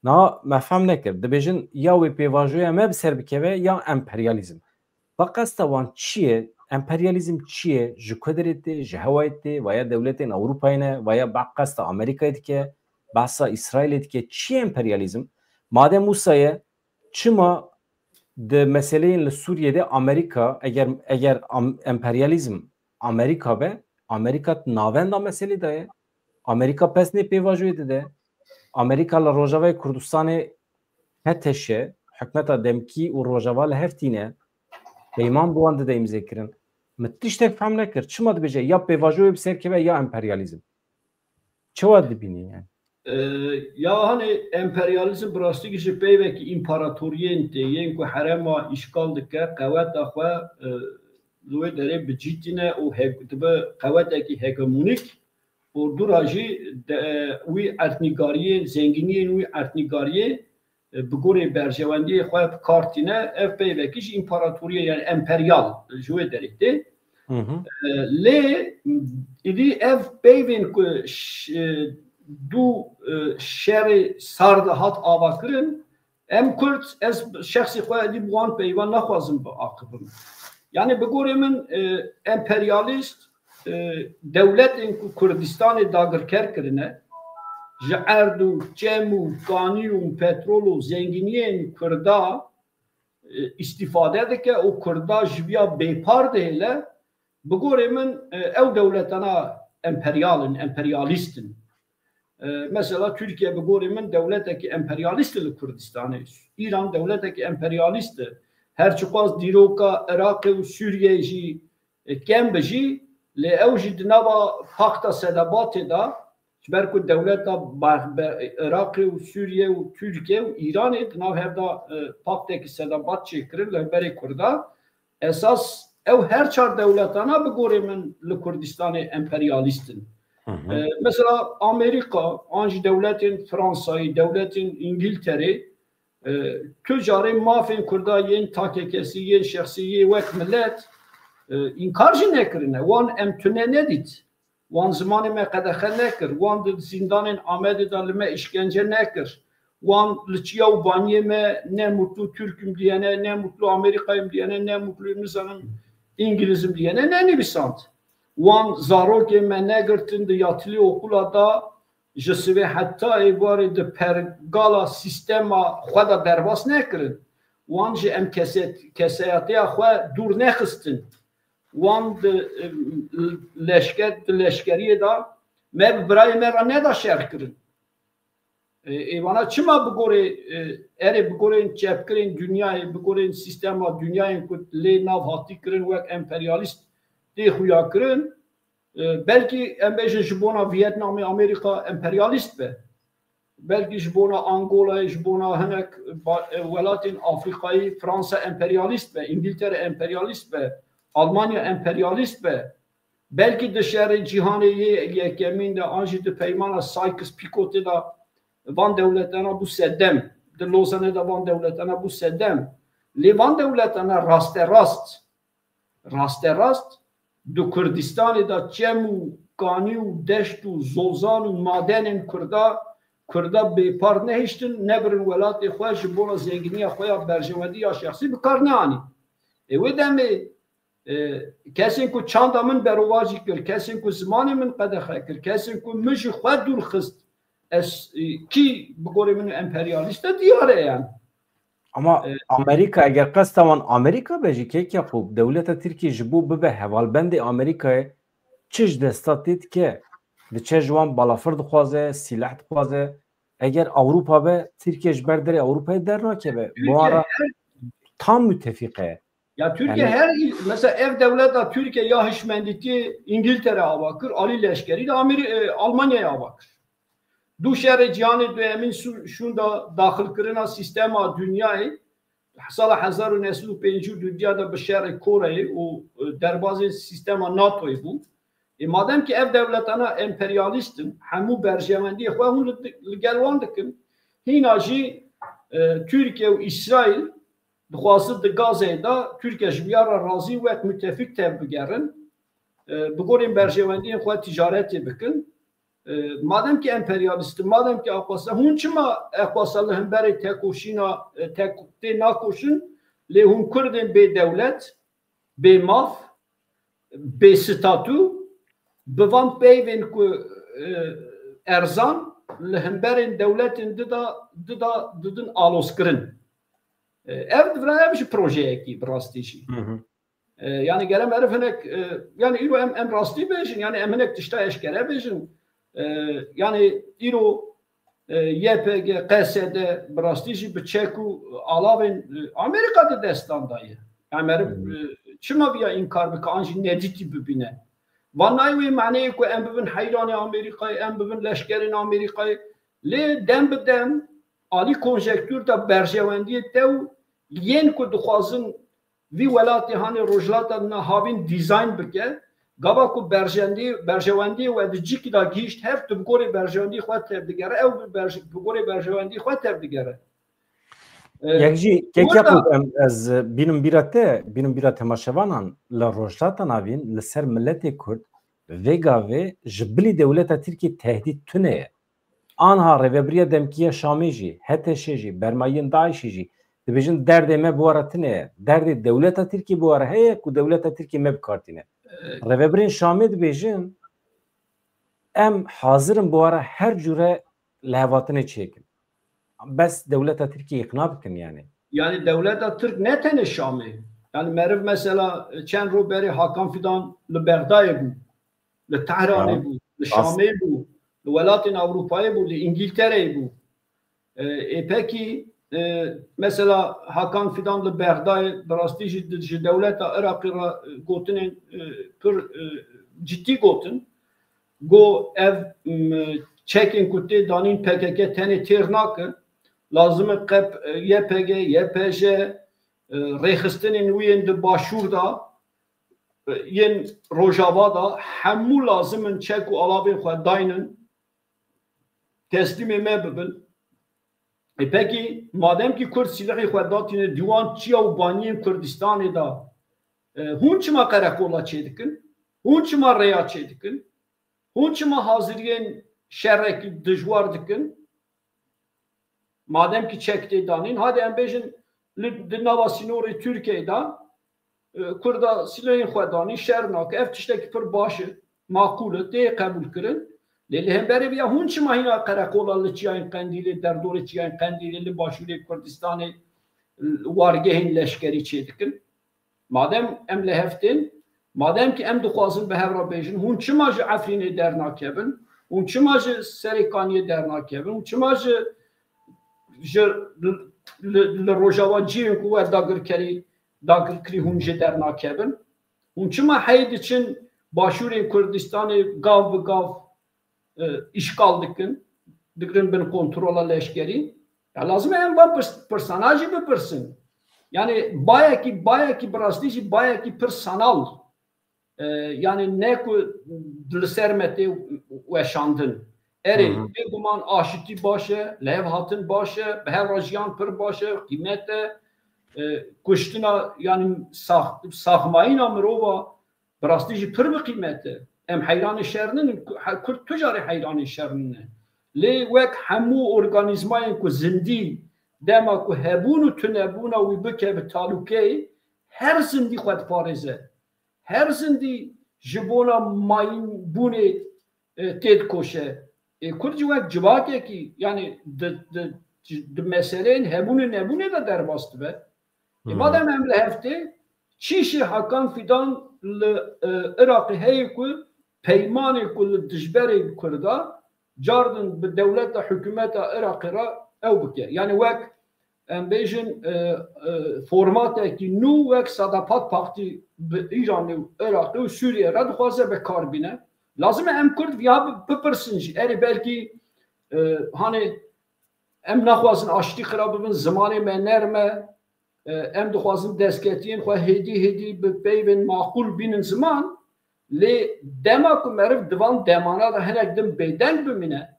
Na me fehm nekir. Dibêjin ya wê pêvajoya me bi ser bikeve ya emperyalîzm. Ve qesta wan çi ye? Emperyalîzm çi ye? Ji ku derê tê? Ji hewayê tê? Veya dewletên Ewropayê ne? Veya be qesta Amerîkayê dike? Behsa Îsraîlê dike? Çi ye emperyalîzm? Madem wisa ye, çima di meseleyên li Sûriyê de Amerîka, eger, eger am-, emperyalîzm Amerîka be, Amerîka di navenda meselê de ye. Amerîka pes nê pêvajoyê dide. Amerîka li Rojavayê Kurdistanê HTŞ, hikûmeta demkî û Rojava li hev tîne. Peyman bi wan dide îmzê kirin. Min tiştek fehm nekir. Çima dibêje ya pêvajoyê bi ser keve ya emperyalîzm? Çawa dibînî yani? E, ya hani emperyalîzm bi rastî jî peyvekî împaratoriyên tê, yên ku herêma îşgal dike, qeweta xwe, e, li wê derê bi cî tîne û he-, dibe qewetekî hegemonîk û dûra jî de, wî erdnîgariyê, zengîniyên wî erdnîgariyê, e, bi gorê berjewendiyê xwe bi kar tîne, ev peyvekî jî împaratoriyê, yani emperyal ji wê derê tê. Hı hı. E, lê îdî ev peyvên ku ş-, e, du, e, şerê sar de hat ava kirin, em Kurd, ez şexsî xwe êdî bi wan peyvan naxwazim biaqibim. Yani bi gorê min, e, emperyalîst e, dewletên ku Kurdistanê dagirker kirine, ji erd û çem û kanî û petrol û zengîniyên Kurda, e, îstîfade dike û Kurda ji viya bêpar dihêle, bi gorê min, e, ew dewletana emperyal in, emperyalîst in. E, mesela Tirkiye bi gorê min dewletekî emperyalîst e li Kurdistanê. Îran dewletekî emperyalîst e. Her çiqas dîroka Iraqê û Sûriyeyê jî, e, kem be jî, lê ew jî di nava Pakta Sedebatê de, ji ber ku dewleta ba-, be-, Iraqê û Sûriye û Tirkiye û Îranê di nav hev de, e, paktekî sedebat çêkirin li hemberê Kurda. Esas ew her çar dewletana bi gorê min li Kurdistanê emperyalîst in. Hı hı. E, mesela Amerîka, an jî dewletên Fransayî, dewletên Îngilterê, e, tu carê mafên Kurda yên takekesî, yên şexsî, yê wek milet, e, înkar jî nekirine. Wan em tune nedît. Wan zimanê me qedexe nekir. Wan di zîndanên Amedê de li me îşkence nekir. Wan li çiya û baniyê me ne mutlu Türk'üm diyene, ne mutlu Amerîkayım diyene, ne mutlu nizanim Îngilîzim diyene nenivîsand. Wan zarokê me negirtin di yatilî okula da ji sivê heta êvarê di pergala sîstema xwe de derbas nekirin. Wan ji em keset-, keseyatiya xwe dûr nexistin. Wan di, em, leşker, di leşkeriyê de me bi birayê me re neda şer kirin. E, êvana çima bi gorê, e, erê bi gorên çepkirên dinyayê, bi gorên sîstema dinyayên ku lê nav hatî kirin wek emperyalîst tê xuya kirin, e, belkî em bêjin ji bona Vietnamê Amerîka emperyalîst be. Belkî ji bona Angolayê, ji bona hinek ba-, e, welatên Afrîkayî Fransa emperyalîst be, Îngiltere emperyalîst be, Almanya emperyalîst be. Belkî di şerê cîhanê yê yekemîn de an jî di peymana Sykes-Picotê de van dewletana bû sedem, di Lozanê de van dewletana bû sedem. Lê van dewletana rasterast, rasterast di Kurdistanê de çem û kanî û deşt û zozan û madenên Kurda, Kurda bêpar nehiştin, nebirin welatê xwe, ji bona zenginiya xwe ya berjewendî ya şexsî bi kar neanîn. Ê wê demê, e, kesên ku çanda min berovajî kir, kesên ku zimanê min qedexe kir, kesên ku min ji xwe dûr xist, ez, e, kî bi gorê min emperyalîst e, diyar e yani. Ama E, Amerîka, eger qesta wan Amerîka be jî, kek Yaqûb, dewleta Tirkiyê ji bo bibe hevalbendê Amerîkayê, çi ji desta tê dike? Diçe ji wan balafir dixwaze, sîleh dixwaze. Eger Ewropa be, Tirkiye ji ber derê Ewropayê dernakeve. Bi wan Tirkiye re her tam mütefîq e. Ya Tirkiye Yani her il-, mesela ev dewleta Tirkiye ya hişmendîtiyê Îngiltere ava kir, alî leşkerî de Amerî-, e, Almanyayê ava kir. Du şerê cîhanê duyemîn su-, şûnda daxilkirina sîstema dinyayê, sala hezar û neh sed û pêncî û du diya de bi şerê Koreyê û, e, derbazên sîstema NATOyê bû. Ê, madem ki ev dewletana emperyalîst in, hemû berjewendiyê xwe hûn li, li gel wan dikin. Hîna jî, e, Tirkiye û Îsraîl dixwazin di Gazeyê de Tirkiye ji viya re razî wek mutefîk tevbigerin. E, bi gorên berjewendiyên xwe ticaretê bikin. E, madem ki emperyalîst in, madem ki aqwasa, hûn çima aqwasa li hemberê tekoşîna, e, tek-, tê nakoşin, lê hûn Kurdên bê dewlet, bê maf, bê statû, bi van peyvên ku, e, erzan li hemberên dewletên dida, dida didin alozkirin. E, ev, vira ev jî projeyekî bi rastî jî. Hı hı. E, yani gere meriv hinek, e, yani îro em, em rastî bêjin, yani em hinek tişta eşkere bêjin. E, yani îro, e, Y P G, Q S D bi rastî jî bi çek û alavên, e, Amerîka di destan de ye. Yani meriv, Hmm. e, çima viya înkar bike, an jî nedîtî bibîne? Van nayê wê maneyê ku em bibin heyranê Amerîkayê, em bibin leşkerên Amerîkayê. Lê dem bi dem alî konjektûr de berjewendiyê te û yên ku dixwazin vî welatê hanê Rojhilata Navîn dîzayn bike, gava ku berjendî-, berjewendiyê we di cîkî de gihîşt hev, tu bi gorê berjewendî xwe tevdigere, ew bi berj-, bi gorê berjewendî xwe tevdigere. E, Yek jî, kek orada Yaqûb, em, ez bînim bîra te, bînim bîra temaşevanan, li Rojhilata Navîn li ser miletê Kurd vê gavê ji bilî dewleta Tirkiyê tehdît tune ye. Anha rêvebiriya demkî ya Şamê jî, H T Ş jî, bermayiyên DAIŞê jî dibêjin derdê me bi we re tune ye. Derdê dewleta Tirkiyê bi we re heye ku dewleta Tirkiyê me bi kar tîne. Rêvebirên Şamê dibêjin, em hazir in bi we re her cure lihevhatinê çêkin. Bes dewleta Tirkiyê îqna bikin yani. Yani dewleta Tirk ne tenê Şamê. Yani meriv mesela çend roj berê Hakan Fidan li Bexdayê bû, li Tehranê bû, li Şamê bû, li welatên Ewropayê bû, li Îngiltereyê bû. E, ê pekî, e, mesela Hakan Fidan li Bexdayê bi rastî jî di, ji dewleta Iraqê re, e, gotinên, e, pir, e, cidî gotin. Got ev, m, çekên ku tê danîn P K K tenê têr nake. Lazim e qep, e, Y P G, Y P J, e, rêxistinên wî yên di başûr de, e, yên rojava de hemû lazim in çek û alavên xwe daynin, teslîmê me bibin. E pekî, madem kî Kurd silehê xwe datîne dîwan çiya û baniyên Kurdistanê de, e, hûn çima qereqola çêdikin? Hûn çima rêya çêdikin? Hûn çima haziriyên şerekî dijwar dikin? Madem ki çek tê danîn, hadi em bêjin li, di nava sînorê Tirkiyeyê de, e, Kurda silehên xwe danî, şer nake. Ev tiştekî pir baş e, maqûl e, tê qebûl kirin. Lê li hemberê vê ya hûn çima hîna qereqola li çiyayên Qendîlê, derdorê çiyayên Qendîlê, li başûrê Kurdistanê, wargehên leşkerî çêdikin? Madem em li hev tên, madem ki em dixwazin bi hev re bêjin, hûn çima ji Efrînê dernakevin? Hûn çima ji Serêkaniyê dernakevin? Hûn çima ji, ji li, li, li Rojava cihên ku we dagirkerî, dagirkirî hûn jê dernakevin? Hûn çima heyî diçin başûrên Kurdistanê gav bi gav e, îşgal dikin, digirin bin kontrola leşkerî. Ya lazim e em van pirs-, pirsana jî bipirsin. Yani bayekî, bayekî bi rastî jî bayekî pir sanal. E, yani ne ku li ser me tê weşandin. Erê, Hı hı. bêguman aşitî baş e, lihevhatin baş e, bi hev re jiyan pir baş e, qîmet e. E, kuştina, yani sax-, saxmayîna mirova bi rastî jî pir bi qîmet e. Em heyranê şer nin, Ku-, he-, Kurd tu carê heyranê şer nine. Lê wek hemû organîzmayên ku zindî dema ku hebûn û tunebûna wî bike bi talûkeyê, her zindî xwe diparêze. Her zindî ji bona mayînbûnê, e, têdikoşe. E, Kurd jî wek civakekî, yani di, di, di meseleyên hebûn û nebûnê de derbas dibe. E, Hı. madem em li hev tê, çîşê Hakan Fidan li, e, Iraqê heye ku peymanê ku li dijberê Kurda cardin bi dewleta, hikûmeta Iraqê re ew bike. Yani wek, em bêjin, e, e, formatekî nû wek Sadapat Paktî bi Îranê û Iraqê û Sûriyê re dixwaze bi kar bîne. Lazim e em Kurd viya bi-, bipirsin jî. Erê belkî, e, hanê em naxwazin aştî xirab bibin, zimanê me nerm e, e, em dixwazin destketiyên xwe hêdî hêdî bi peyvên maqûl bînin ziman, lê dema ku meriv di van demana de hinek din bêdeng bimîne,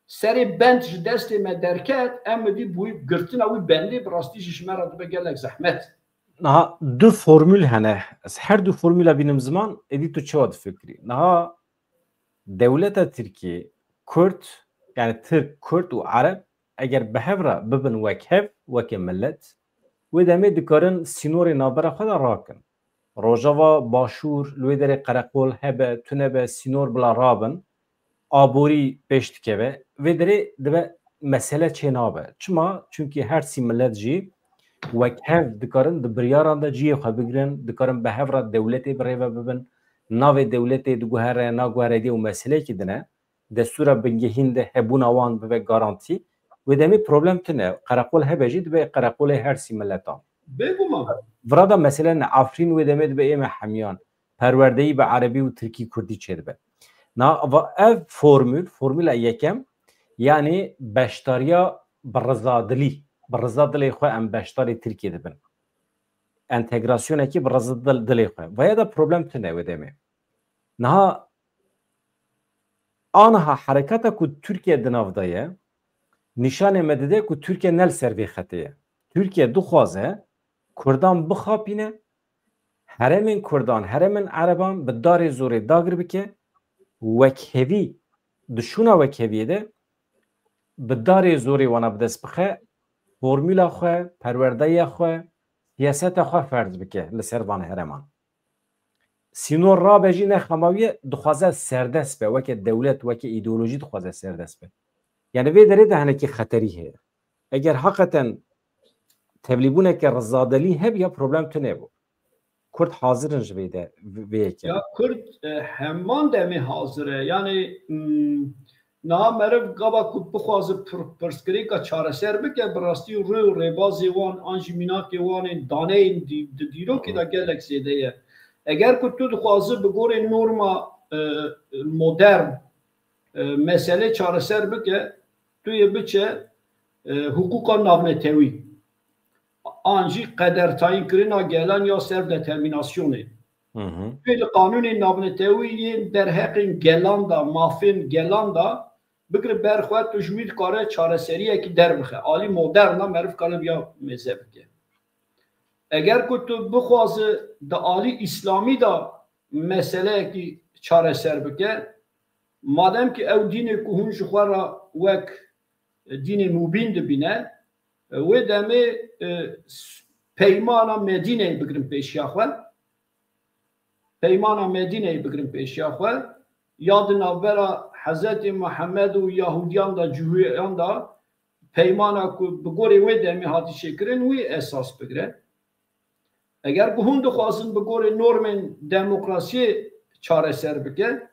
serê bend ji destê me derket, em êdî bûyî girtina wî bendê bi rastî jî ji me re dibe gelek zehmet. Niha du formûl hene. Ez her du formûla bînim ziman, êdî tu çawa difikirî? Niha dewleta Tirkiyê, Kurd, yani Tirk, Kurd û Ereb, eger bi hev re bibin wek hev, weke milet, wê demê dikarin sînorê navbera xwe de rakin. Rojava Başûr, li wê derê qereqol hebe, tune be, sînor bila rabin, aborî pêş dikeve. Vê derê dibe mesele çê nabe. Çima? Çunkî her sî milet jî wek hev dikarin di biryaran de cihê xwe bigirin, dikarin bi hev re dewletê bi rê ve bibin. Navê dewletê diguhere, naguhere dê û meseleyekî din e. Destûra bingehîn de hebûna wan bibe garantî. Wê demê problem tune. Qereqol hebe jî dibe qereqolê her sî miletan. Bêguman. Vira da mesele ne, Efrîn wê demê dibe ê me hemiyan. Perwerdeyî bi erebî û tirkî kurdî çêdibe. Na, va-, ev formûl, formûla yekem, yanî beşdariya bi rizadilî, bi rizadilê xwe em beşdarê Tirkiyê dibin. Entegrasyonekî bi rizadil-, dilê xwe. Vaya da problem tune wê demê. Niha, aniha herekata ku Tirkiye di nav de ye, nîşanê me dide ku Tirkiye ne li ser vê xetê ye. Tirkiye dixwaze Kurdan bixapîne, herêmên Kurdan, herêmên Ereban bi darê zorê dagir bike, wekhevî, di şûna wekheviyê de bi darê zorê wana bi dest bixe, formûla xwe, perwerdeya xwe, siyaseta xwe ferz bike li ser van herêman. sînor rabe jî ne xemawiye, dixwaze serdest be, weke dewlet, weke îdeolojî dixwaze serdest be. Yani vê derê de hinekî xeterî heye. Eger heqeten tevlîbûneke rizadelî hebiya, problem tune bû. Kurd hazir in ji vê de, vê yekê. Ya Kurd, e, heman demê hazir e. Yani, m, niha meriv gava ku bixwaze pir-, pirsgirêka çareser bike, bi rastî rû û rêbazê wan an jî mînakê wan ên daneyên dî-, di dîrokê de gelek zêde ye. Eger ku tu dixwaze bi gorê norma, e, modern, e, meselê çareser bike, tu yê biçe, e, hiqûqa navnetewî. An jî qedertayînkirina gelan ya self-determînasyonê. Hı hı. Wê li qanûnên navnetewî yên derheqên gelan de, mafên gelan de bigire ber xwe, tu ji wî dikare çareseriyekî derbixe. Alî modern de meriv kare viya mêze bike. Eger ku tu bixwaze di alî îslamî de meseleyekî çareser bike, madem ki ew dînê ku hûn ji xwe re wek dînê mubîn dibîne, wê demê, e, s-, peymana Medîneyê bigirin pêşiya xwe. Peymana Medîneyê bigirin pêşiya xwe. Ya di navbera Hezretî Muhammed û Yahudiyan de, Cihûyan de peymana ku bi gorê wê demê hatî çêkirin, wî esas bigire. Eger ku hûn dixwazin bi gorê normên demokrasiyê çareser bike,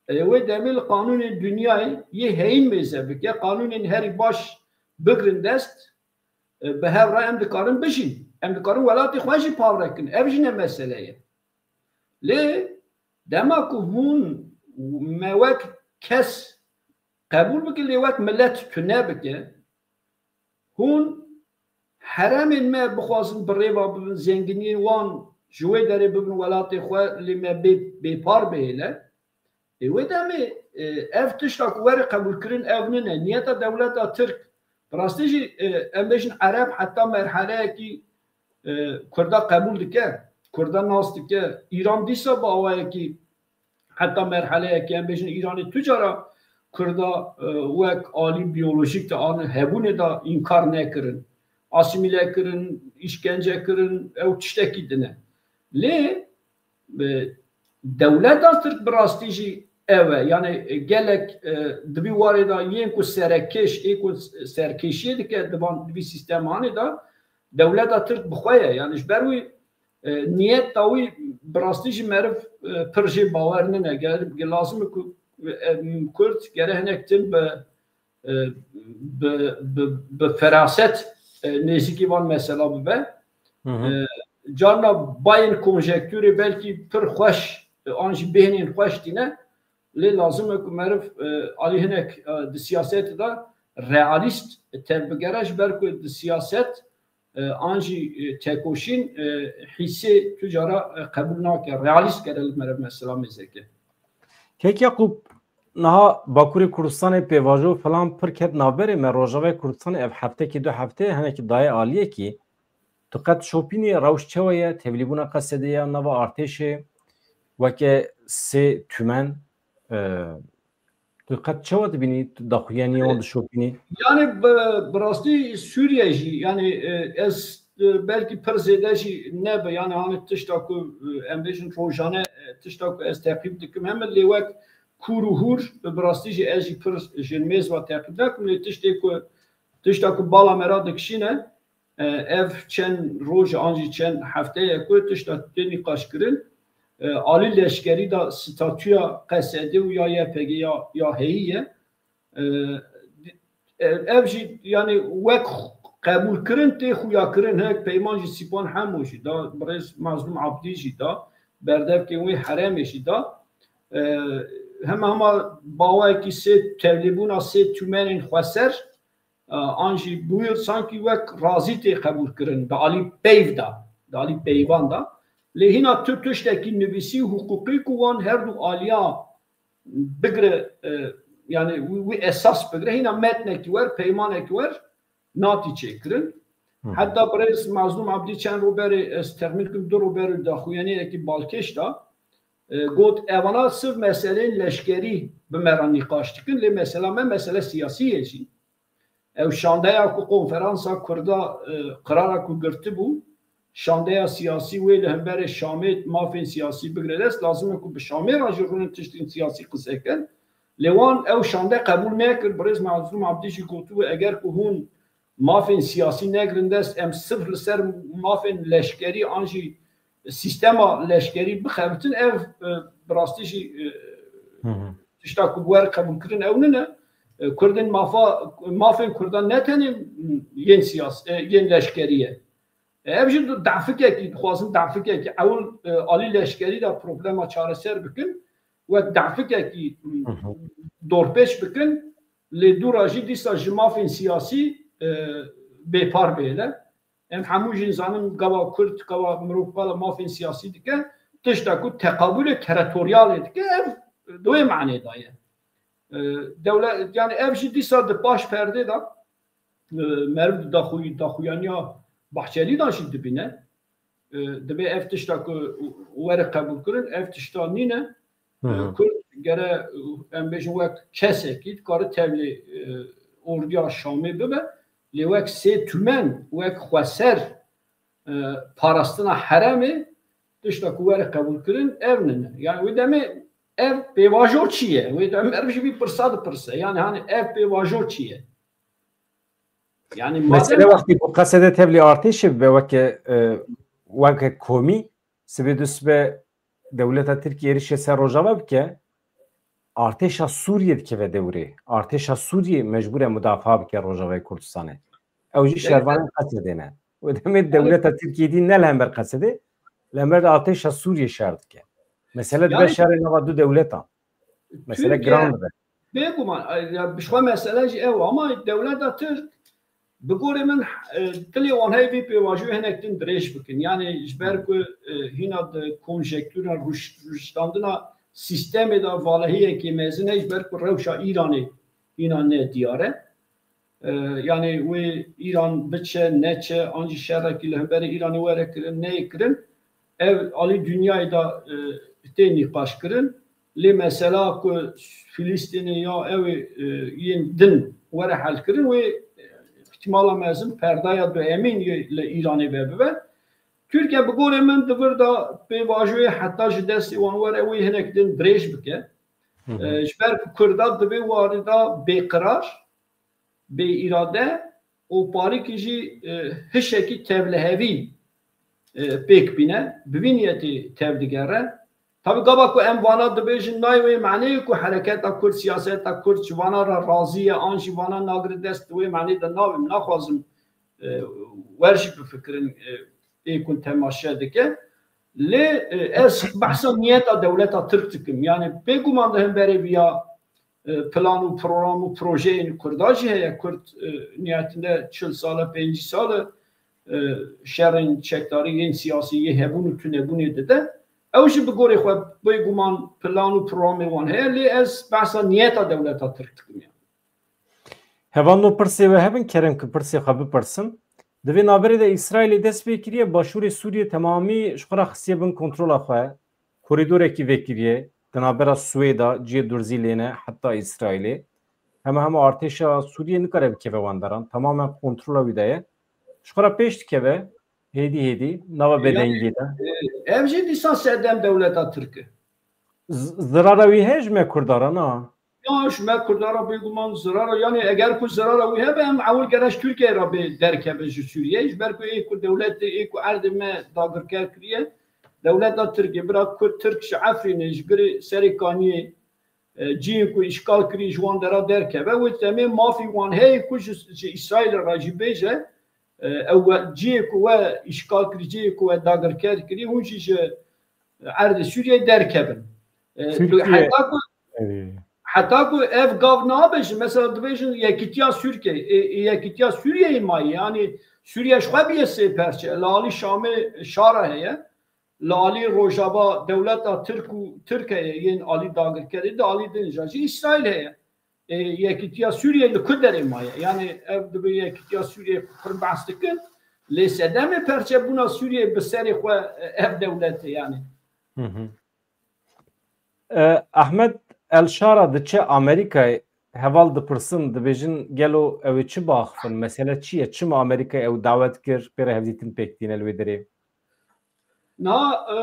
e, wê demê li qanûnên dinyayê yê heyîn mêze bike, qanûnên herî baş bigirin dest, e, bi hev re em dikarin bijîn. Em dikarin welatê xwe jî parve kin. Ev jî ne mesele ye. Lê dema ku hûn me wek kes qebûl bike, lê wek milet tune bike, hûn heremên me bixwazin bi rêva bibin, zenginiyên wan ji wê derê bibin welatê xwe, lê me bê, bêpar bihêle. Ê wê demê, e, ev tişta ku were qebûlkirin ev nine. Niyeta dewleta Tirk, bi rastî jî, e, em bêjin Ereb heta merheleyekî, e, Kurda qebûl dike, Kurda nas dike. Îran dîsa bi awayekî heta merheleyekî, em bêjin Îranê tu cara Kurda, e, wek alî biyolojîk de an hebûnê de înkar nekirin. Asîmîle kirin, îşkence kirin, ew tiştekî din e. Lê, e, dewleta Tirk bi rastî jî ew e. Yani, e, gelek, e, di vî warê de yên ku serekêş, ê ku serkêşiyê dike di van, di vî sîstemanê de, dewleta Tirk bi xwe ye. Yani ji ber wî, e, niyeta wî bi rastî jî meriv, e, pir jê bawer nine. Ger-, lazim e ku, e, Kurd gere hinek tim bi, e, bi, bi, bi feraset, e, nêzîkî van mesela bibe. Hı hı. E, carna bayên konjektûrê belkî pir xweş, e, an jî bêhnên xweş tîne. Lê lazim e ku meriv, e, alî hinek, e, di siyasetê de realîst tevbigere, ji ber ku di siyaset, e, an jî, e, tekoşîn, e, hîsê tu cara, e, qebûl nake. Realîst gere li meriv mesela mêzeke. Kek Yaqûb, niha Bakurê Kurdistanê pêvajo filan pir ket navberê me. Rojavayê Kurdistanê ev heftekî du hefteyê hinekî daye aliyekî. Tu qet şopînî rewş çawa ye? Tevlîbûna Qesedê ya nava artêşê weke sê tûmen, e, tu qet çawa dibînî? Tu daxuyaniya wan dişopînî? Yani bi, bi rastî Sûriye jî, yani, e, ez, e, belkî pir zêde jî nebe, yani hani tişta ku, e, em bêjin rojane, e, tişta ku ez teqîb dikim heme, lê wek kûr û hûr, e, bi rastî jî ez jî pir ji mêz ve teqîb nakim, lê tiştê ku, tişta ku bala me re dikişîne, e, ev çend roj an jî çend hefteye ku tişta tê nîqaşkirin, e, alî leşkerî de statûya Qesedê û ya Y P G ya, ya heyî ye. E, e, ev jî, yani, wek qebûlkirin tê xuyakirin, hinek peyman jî Sîpan Hemo jî da, birêz Mazlûm Abdî jî da, berdevkên wê herêmê jî da. E, hema hema bawayekî sê, tevlîbûna sê tûmenên xweser, e, an jî bûyir sankî wek razî tê qebûlkirin di alî peyv de, di alî peyvan de. Lê hîna tu tiştekî nivîsî û hiqûqî ku wan her du aliya bigire, e, yani wî, wî esas bigire, hîna metnekî wer, peymanekî wer natî çêkirin. Hı hı. Heta birêz Mazlûm Abdî çend rûberê, ez texmîn kim du rûberê daxuyaniyekî balkêş da, e, got, evana siv meseleyên leşkerî bi me re nîqaş dikin, lê mesela me mesele siyasî ye jî. Ew şandeya ku konferansa Kurda, e, qirara ku girtibû, şandeya siyasî wê li hemberê Şamê mafên siyasî bigire dest, lazim e ku bi Şamê re jî rûnin tiştên siyasî qise kin. Lê wan ew şande qebûl nekir. Birêz Mazlûm Abdî jî gotibû, eger ku hûn mafên siyasî negirin dest, em sirf li ser mafên leşkerî an jî sîstema leşkerî bixebitin, ev, e, bi rastî jî, e, Hı hı. tişta ku bi wer qebûlkirin ew nine. E, Kurdên mafa, mafên Kurdan ne tenê yên siyas-, e, yên leşkerî ye. E, ev jî du-, defikekî, dixwazin defikekî ewil, e, alî leşkerî de problema çareser bikin, wek defikekî, m, Hı hı. dorpêç bikin, lê dûra jî dîsa ji mafên siyasî, e, bêpar bêle. Em hemû jî zanin gava Kurd, gava mirov qala mafên siyasî dike, tişta ku teqabûlê teritoryalê dike, ev di wê manê de ye. E, dewlet, yani ev jî dîsa di paş perdê de, e, meriv di daxuy-, daxuyaniya Bahçelî de jî dibîne. E, divê ev tişta ku were qebûlkirin, ev tişta nîne. Hı hı. E, Kurd gere, e, em bêjin wek kesekî dikare tevlî, e, ordiya Şamê bibe. Lê wek sê tûmen, wek xweser, e, parastina herêmê, tişta ku were qebûlkirin, ev nine. Yani wê demê ev pêvajo çi ye? Wê demê meriv ji vî pirsa dipirse. Yani hani ev pêvajo çi ye? Yani Mesele madem wextî ku qesede tevlî artêşê bibe weke, e, weke komî, sibê du sibe dewleta Tirkiyê êrişê ser Rojava bike, artêşa Sûriyê dikeve dewrê. Artêşa Sûriyê mecbûr e mudafaa bike Rojavayê Kurdistanê. Ew jî Belê. şervanên qesedê ne. Wê demê Yani dewleta Tirkiyê dî ne li hember qesedê, li hember artêşa Sûriyê şer dike. Mesele dibe Yani şerê nava du dewletan. Mesele Tirkiye giran dibe. Bêguman, ay, ya, bi xwe mesele jî ew, ama dewleta Tirk, bi gorê min, e, dilê wan heye vê pêvajoyê hinek din dirêj bikin. Yani ji ber ku, e, hîna di konjektûra rûş-, rûştandina sîstemê de valehiyekê mezin heye, ji ber ku rewşa Îranê hîna ne diyar e. E, yani wê Îran biçe, neçe, an jî şerekî li hemberî Îranê were kirin, neyê kirin. Ev alî dinyayê de, e, tê nîqaş kirin. Lê mesela ku Filistînê ya ew ê, e, yên din were helkirin, wê, e, îhtîmala mezin perdaya duyemîn yê li Îranê ve bibe. Tirkiye bi gorê min di vir de pêvajoyê heta ji destê wan were wê hinek din dirêj bike. Hı hı. E, ji ber ku Kurda di vê warî de bêqirar, bê îrade û parîkî jî, e, hişekî tevlihevî, e, pêk bîne, bi vî niyetî tevdigere. Tabi gava ku em vana dibêjin, nayê wê maneyê ku hereketa Kurd, siyaseta Kurd ji vana re razî ye, an jî vana nagire dest, di wê manê de nabim, naxwazim, e, wer jî bifikirin, e, ê ku temaşe dike. Lê, e, ez behsa niyeta dewleta Tirk dikim. Yani bêguman di hemberê viya, e, plan û program û projeyên Kurda jî heye. Kurd, e, nihayetinde çil sal e, pêncî sal e, e, şerên çekdarî yên siyasî yê hebûn û tunebûnê dide. Ew jî bi gorê xwe bêguman plan û programê wan heye, lê ez behsa niyeta dewleta Tirk dikim yani. Hevalno pirsê we hebin, kerem ki pirsê xwe bipirsim. Di vê navberê de Îsraîlê dest pê kiriye, başûrê Sûriyê temamî ji xwe re xistiye bin kontrola xwe. Korîdorekî vekiriye, di navbera Swêda, cihê durzî lê ne, heta Îsraîlê. Hema hema artêşa Sûriyê nikare bikeve wan deran. Tamamen kontrola wî de ye. Ji xwe re pêş dikeve, hêdî hêdî, nava Yani, bedengiyê de. e, ev jî dîsa sedem dewleta Tirk e. Z-, zirara wî heye ji me Kurda re, na? Ya, ji me Kurda re bêguman zirara, yani eger ku zirara wî hebe, em ewil gere ji Tirkiyeyê re bê derkeve ji Sûriyeyê, ji ber ku ê ku dewletê, ê ku erdê me dagirker kiriye, dewleta Tirkiyê, bira Kurd Tirk ji Efrînê, ji girê Serê Kaniyê, e, cihê ku îşgal kirî ji wan dera derkeve, wê demê mafî wan heye ku ji, ji Îsraîlê re jî bêje, e, ew we, cihê ku we îşgal kirî, cihê ku we dagirker kirî, hûn jî ji erdê Sûriyeyê derkevin. E, Tirkiye heta ku, Erê. heta ku ev gav nabe jî, mesela dibêjin Yekîtiya Sûriyeyê, e, e, Yekîtiya Sûriyeyê maye, yani Sûriye ji xwe bûye sê perçe, li alî Şamê şara heye, li alî Rojava dewleta Tirk û Tirk heye, yên alî dagirkerê, di alî din jî Îsraîl heye. E, Yekîtiya Sûriyeyê li ku derê maye? Yani ev dibe Yekîtiya Sûriyeyê pir behs dikin, lê sedemê perçebûna Sûriyeyê bi serê xwe, e, ev dewlet e yani. Hı hı. E, Ahmet El Şara diçe Amerîkayê, heval dipirsin, dibêjin gelo ew ê çi biaxifin? Mesele çi ye? Çima Amerîkayê ew dawet kir, pê re hevdîtin pêk tîne li wê derê? Na, e,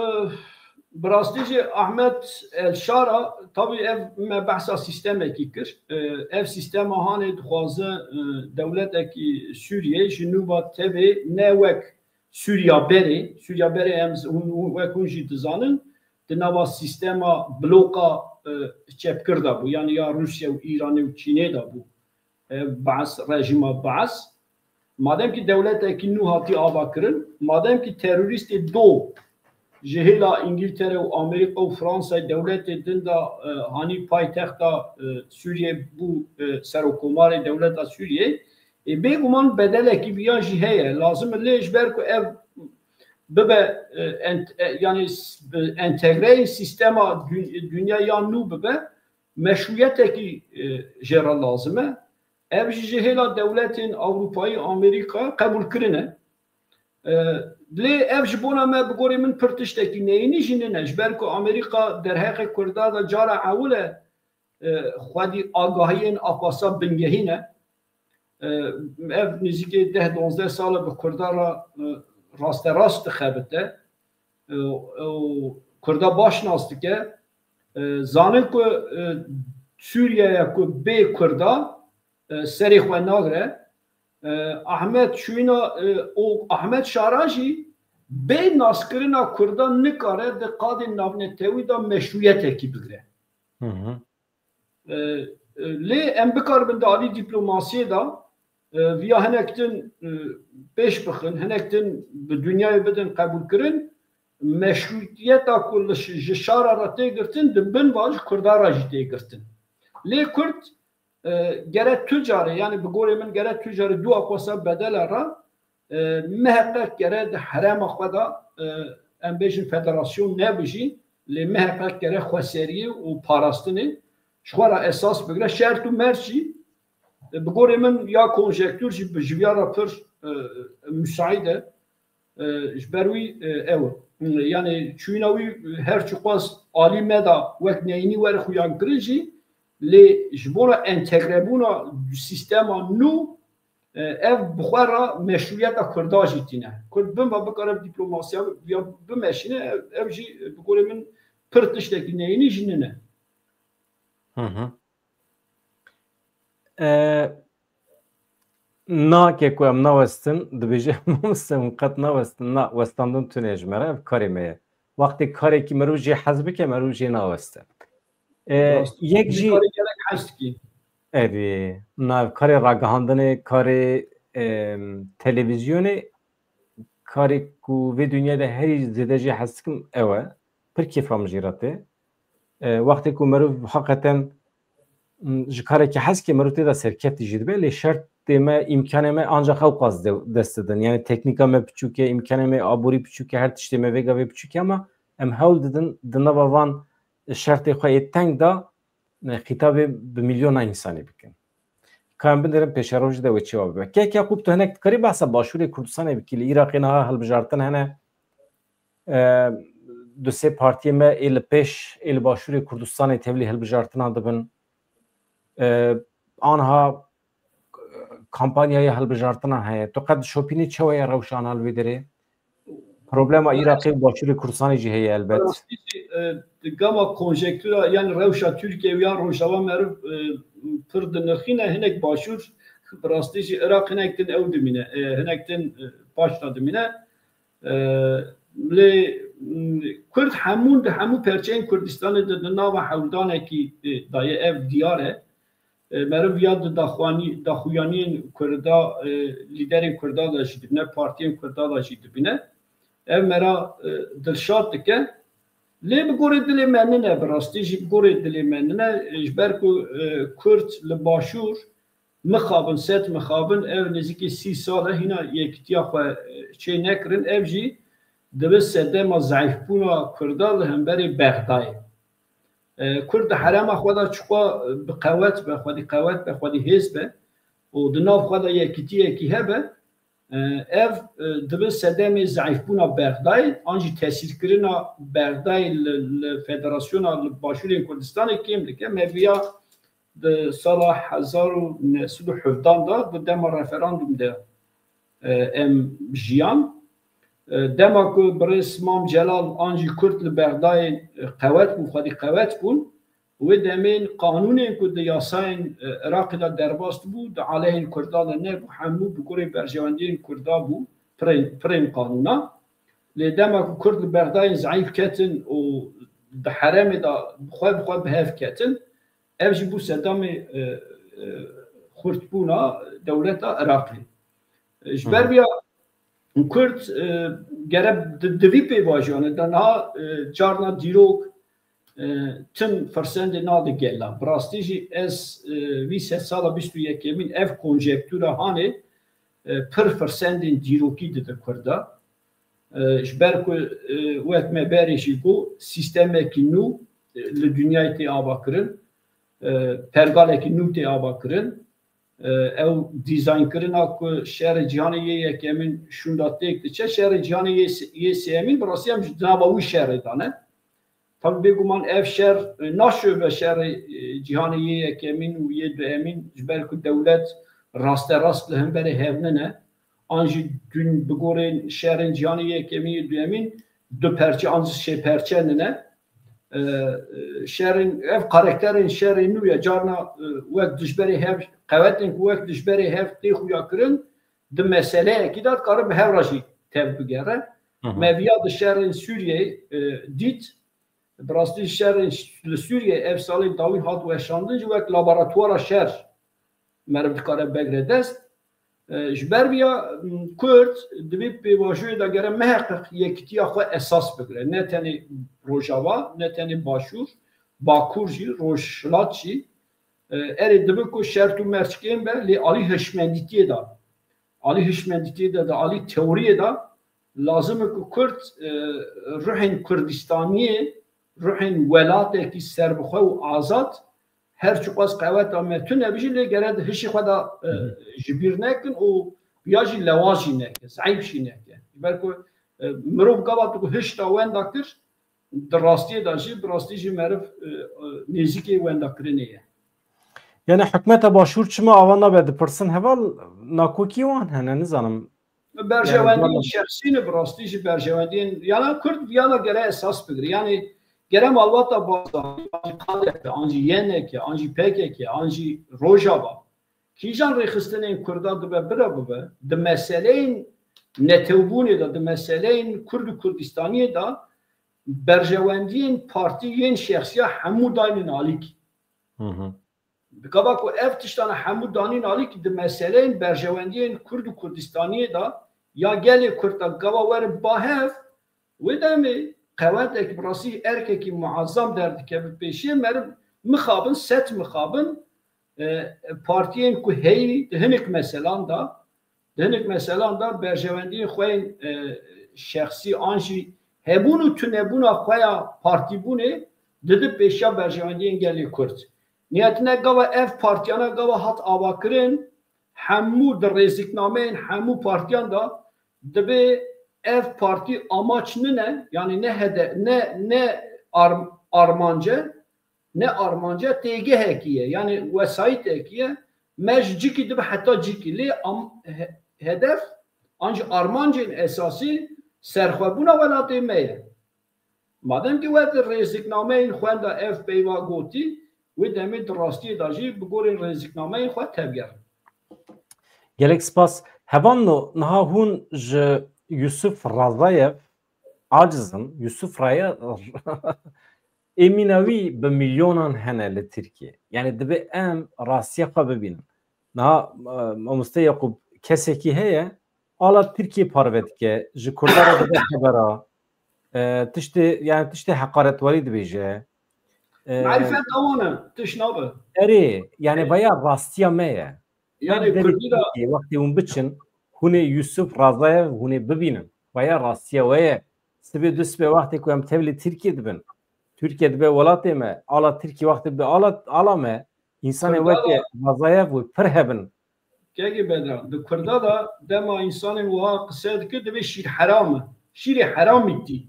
bi rastî jî Ahmet El Şara, tabî ev me behsa sîstemekî kir. E, ev sîstema hanê dixwaze, e, dewletekî Sûriyê ji nû ve tevê ne wek Sûriya berê, Sûriya berê em z-, hûn, hûn, wek hûn jî dizanin, di nava sîstema bloka, e, çepgir de bû. Yanî ya Rûsya û Îranê û Çînê de bû. E, Baas, rejîma Baas. Madem ki dewletekî nû hatî ava kirin, madem ki terorîstê do ji hêla Îngiltere û Amerîka û Fransayê dewletê din de, e, hanî paytexta, e, Sûriyê bû, e, serokkomarê dewleta Sûriyê, e, bêguman bedelekî viya jî heye. Lazim e lê ji ber ku ev bibe, e, ent-, e, yanî s-, bi entegreyên sîstema dü-, dinya ya nû bibe, meşruiyetekî, e, jê re lazim e. Ev jî ji hêla dewletên Ewropayî, Amerîka qebûl kirine. E, lê ev ji bona me bi gorê min pir tiştekî neyînî jî nine. Ji ber ku Amerîka derheqê Kurda de cara ewil e, e, xwedî agahiyên axwasa bingehî ne. E, ev nêzîkê deh donzdeh sal e bi Kurda re, e, rasterast dixebite. E, û Kurda baş nas dike. E, zanin ku, e, Sûriyeya ku bê Kurda, e, serê xwe nagre. E, Ahmet Şûyna, e, û Ahmet Şara jî bê naskirina Kurda nikare di qadên navnetewî de meşruiyetekî bigre. Hı hı. E, e, lê em bikaribin di alî dîplomasiyê de, e, viya hinek din, e, pêş bixin, hinek din bi dinyayê bidin qebûlkirin, meşrûtiyeta ku li ş-, ji şara re tê girtin, di bin va ji Kurda re jî tê girtin. Lê Kurd, e, gere tu carê, yanî bi gorê min gere tu carê dû axwasa bedela re, e, miheqeq gere di herêma xwe de, e, em bêjin federasyon nebe jî, lê miheqeq gere xweseriyê û parastinê ji xwe re esas bigire. Şert û merc jî, e, bi gorê min ya konjektûr jî bi ji viya re pir, e, müsait e. E, ji ber wî, e, ew e. Yanî çûyîna wî her çiqas alî me de wek neyînî were xuyankirin jî, lê ji bona entegrebûna sîstema nû, e, ev bi xwe re meşrûyeta Kurda jî tîne. Kurd bin ve bikare bi dîplomasiya ya bimeşîne, ev, ev jî bi gorê min pir tiştekî neyînî jî nine. Hı hı. E, na ke ku em nawestin, dibêje mamoste hûn qet nawestin, na, westandin tune ji me re, ev karê me ye. Wextê karekî merû jê hez bike, merû jê naweste. E, Rast. Yek jî karê gelek hez dikî. Evê, na, karê ragihandinê, karê, e, televîzyonê, karê ku vê dinyayê de herî zêde jê hez dikim ew e. Pir kêfa min jê re tê. E, wextê ku meriv heqeten, m, ji karekî hez ke meriv tê de serkeftî jî dibe, lê şertê me, îmkanê me ancaq ew qas de-, dest didin. Yanî teknîka me piçûk e, îmkanê me aborî piçûk e, her tiştê me vêga vê piçûk e, ama em hewl didin di nava van şertê xwe yê teng de, e, xîtabê bi milyona însanî bikin. Ka em binêrin pêşerojê de wê çawa bibe. Kek Yaqûb, tu hinek dikarî behsa Başûrê Kurdistanê bikî, li Iraqê niha hilbijartin hene, e, du sê partiyê me ê li pêş, ê li Başûrê Kurdistanê tevlî hilbijartinan dibin. E, anha kampanyaya hilbijartinan heye. Tu qet dişopînî çawa ye rewşa anha li vê derê? Problema Iraqê û Başûrê Kurdistanê jî heye elbet. Rastî jî, e, di gama konjektûra, yanî rewşa Tirkiye û ya Rojava meriv, e, pir dinirxîne, hinek Başûr, bi rastî jî Iraq hinek din ew dimîne, e, hinek din, e, paşta dimîne. E, lê, m, Kurd hemûn di hemû perçeyên Kurdistanê de di nava hewldanekî, e, daye, ev diyar e. E, meriv ya di daxuyanî-, daxuyaniyên Kurda, e, lîderên Kurda de jî dibîne, partiyên Kurda de jî dibîne. Ev me ra, e, dilşad dike. Lê bi gorê dilê me nine, bi rastî jî bi gorê dilê me nine. E, ji ber ku, e, Kurd li Başûr mixabin, sed mixabin, ev nêzîkî sî sal e, hîna yekîtiya xwe, e, çê nekirin. Ev jî dibe sedema zeîfbûna Kurda li hemberî Bexdayê. E, Kurd di herêma xwe de çiqas bi qewet be, xwedî qewet be, xwedî hêz be û di nav xwe de yekîtiyekî hebe, e, ev, e, dibe sedemê zeîfbûna Bexdayê, an jî tesîrkirina Bexdayê li, li federasyona, li Başûrê Kurdistanê kêm dike. Me viya di sala hezar û neh sed û hevdehan de, di dema referandum de, e, em jiyan. E, dema ku birêz Mam Celal an jî Kurd li Bexdayê, e, qewet bûn, xwedî qewet bûn, wê demên qanûnên ku di yasayên, e, Iraqê de derbas bû, di aleyhên Kurdan de nebû, hemû bi gorî berjewendiyên Kurda bû, pirên, pirên qanûna. Lê dema ku Kurd li Bexdayê zeîf ketin û di herêmê de bi xwe bi xwe bi hev ketin, ev jî bû sedamê, e, e, xurtbûna dewleta Iraqê. E, ji ber Hı. vêya Kurd, e, gere di, di vî pêvajoyane de niha, e, carna dîrok, e, tim firsendê nade gela. Bi rastî jî ez, e, vî sedsala bîst û yekemîn ev konjektûra hanê, e, pir firsendên dîrokî dide Kurda. E, ji ber ku, e, wek me berê jî got, sîstemekî nû, e, li dinyayê tê avakirin, e, pergalekî nû tê avakirin. E, ew dîzaynkirina ku şerê cîhanê yê yekemîn şûnda têk diçe, şerê cîhanê yê se-, yê sêyemîn bi rastî em ji di nava wî şerê de ne. Tabi bêguman ev şer, e, naşibe şerê, e, cîhanê yê yekemîn û yê duemîn, ji ber ku dewlet rasterast li hemberê hev nine. An jî dûn bi gorê şerên cîhanê yê yekemîn, yê duemîn du perçe an jî sê perçe nine. E, e, şerên, ev karakterên şerê nû ye. Carna, e, wek dijberê hev, qewetên ku wek dijberê hev tê xuya kirin, di meseleyekî de dikare bi hev re jî tev bigere. Hı hı. Me viya di şerên Sûriyeyê, e, dît. Bi rastî şerên li Sûriyeyê ev salê dawî hat weşandin jî wek laboratwara şer meriv dikare begre dest. E, ji ber vêya, m, Kurd di vê pêvajoyê de gere miheqeq yekitiya xwe esas bigire. Ne tenê Rojava, ne tenê Başûr, Bakur jî, Rojhilat jî. E, erê dibe ku şert û merçkên be, lê alî hişmendîtiyê de, alî hişmendîtiyê de, de, alî teoriyê de lazim e ku Kurd, e, ruhên Kurdistaniyê, ruhên welatekî serbixwe û azad, her çiqas qeweta me tune bijî, lê gere di hişê xwe de, e, Hı hı. ji bîr nekin û ya jî lewaz jî neke, zeîf jî neke. Ji ber ku, e, mirov gava tu hişta wenda kir, di rastiyê de jî, bi rastî jî meriv, e, e, nêzîkê wendakirinê ye. Yani hikûmeta Başûr çima ava nabe dipirsin heval nakokî wan hene, nizanim. Berjewendiyên Yani, şexsî ne bi rastî jî berjewendiyên, yana Kurd viyana gere esas bigire. Yani gere malbata Barzanî, an jî K D P, an jî Y N K, an jî P K K, an jî Rojava. Kîjan rêxistinên Kurda dibe bira bibe, di meseleyên netewbûnê de, di meseleyên Kurd û Kurdistaniyê de berjewendiyên partî yên şexsiya hemû daynin alîkî. Hı hı. Bi gava ku ev tiştana hemû danîn alîkî di meseleyên berjewendiyên Kurd û Kurdistaniyê de ya gelê Kurd de gava werin ba hev, wê demê qewetek bi rastî erkekî muazzam derdikeve pêşiyê meriv mixabin, set mixabin, e, partiyên ku heyî di hinek meselan de, di hinek meselan de berjewendiyên xwe yên, e, şexsî an jî hebûn û tunebûna xwe ya partîbûnê didi pêşiya berjewendiyên gelê Kurd. Niyetine gava ev partiyana gava hat avakirin, hemû di rêziknameyên hemû partiyan de dibê ev partî amaç nine, yani ne hede-, ne, ne arm-, armance, ne armanca têgehekî ye, yani wesayîtekî ye. Me ji cikî dibe heta cikî. Lê am-, he-, hedef an jî armancên esasî serxwebûna welatê me ye. Madem ki we di rêziknameyên xwenda ev peyva gotî, wê demê di rastiyê de jî bi gorî rêziknameyên xwe tevgerin. Gelek spas. Hevalno, niha hûn ji Yusuf Razayev aciz in. Yusuf Raya-, ê mîna wî bi milyonan hene li Tirkiyê. Yani divê em rastiya xwe bibînin. Niha, e, mamoste Yaqûb, kesekî heye, ala Tirkiyê parve dike, ji Kurdan re dide xebera, e, tiştê, yani tiştê heqaretwarî dibêje. E, Marîfet awan e, tişt nabe. Erê, yani vaya rastiya me ye. Yani Em derê Kurdî de Tirkiyê, wextê hûn biçin, hûn ê Yusuf Razayev hûn ê bibînin. Vaya rastiya we ye. Sibê du sibê wextê ku em tevlî Tirkiyê dibin. Tirkiye dibe welatê me, ala Tirkiyê wextê dibe ala, ala me, însanê Kurda weke da Razayev wê pir hebin. Kekê Bedran, di Kurda da dema însanên wiha qise dike, divê şîr heram e. Şîrê heramî tî.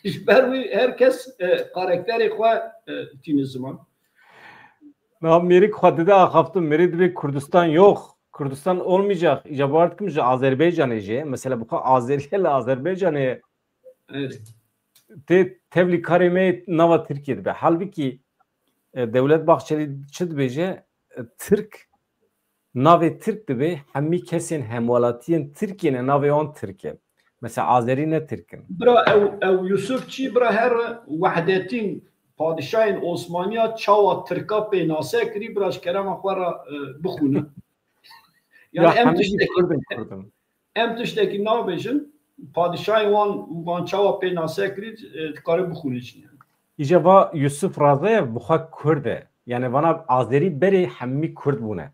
Ji ber wî her kes, e, karakterê xwe, e, tîne ziman. Na mêrik xwe dide axaftin, mêrê divê Kurdistan yox. Kurdistan olmayacak. Îca bawer dikim ji Azerbaycanê jî. Mesela bu kadar Azeriye li Azerbaycanê Evet. tê tevlî karê me nava Tirkiye dibe. Halbuki e, Devlet Bahçeli çi dibêje? E, Tirk navê Tirk dibe, hemî kesên hemwelatiyên Tirkiye ne navê wan Tirk e. Mesela Azerî ne Tirk in. Bira ew, ew Yusuf çî bira her wehdetîn padişahên Osmaniya çawa Tirka pênase kirî bira ji kerema xwe re e, bixwîne. Yani ya em tiştekî Kurd in, Kurd in. Em tiştekî nabêjin, padişahê wan wan çawa pênase kirî e, dikare bixwîne jî yani. Îca va Yusuf Razayev bi xwe Kurd e. Yani vana Azerî berê hemî Kurd bûne.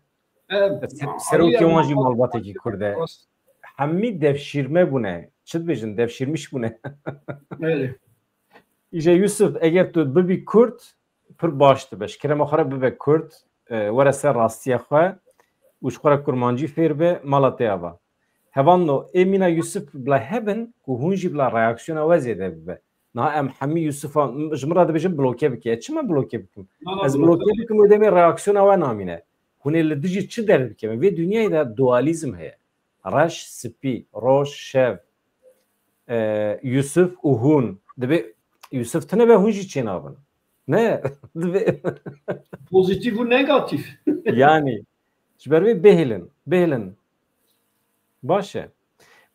Serokê wan jî malbatekî Kurd e. Hemî devşîrme bûne. Çi dibêjin? Devşîrmiş bûne. Îja Yusuf, eger tu bibî Kurd, pir baş dibe. Ji kerema xwe re bibe Kurd, e, were ser rastiya xwe û ji xwe re kurmancî fêr be, mala te ava. Hevalno, ê mîna Yusuf bila hebin ku hûn jî bila reaksiyona we zêde bibe. Niha em hemî Yusufa, ji min re dibêjin bloke bike. Ez çima bloke bikim? Ez bloke bikim, wê demê reaksiyona we namîne. Hûn ê li dijî çi derdikevin? Vê dinyayê de dualîzm heye. Reş, spî, roj, şev, e, Yusuf û hûn. Dibê Yusuf tune be hûn jî çênabin. Ne? Dibê Pozîtîf û negatîf. Yani, ji ber vê bihêlin, bihêlin. Baş e.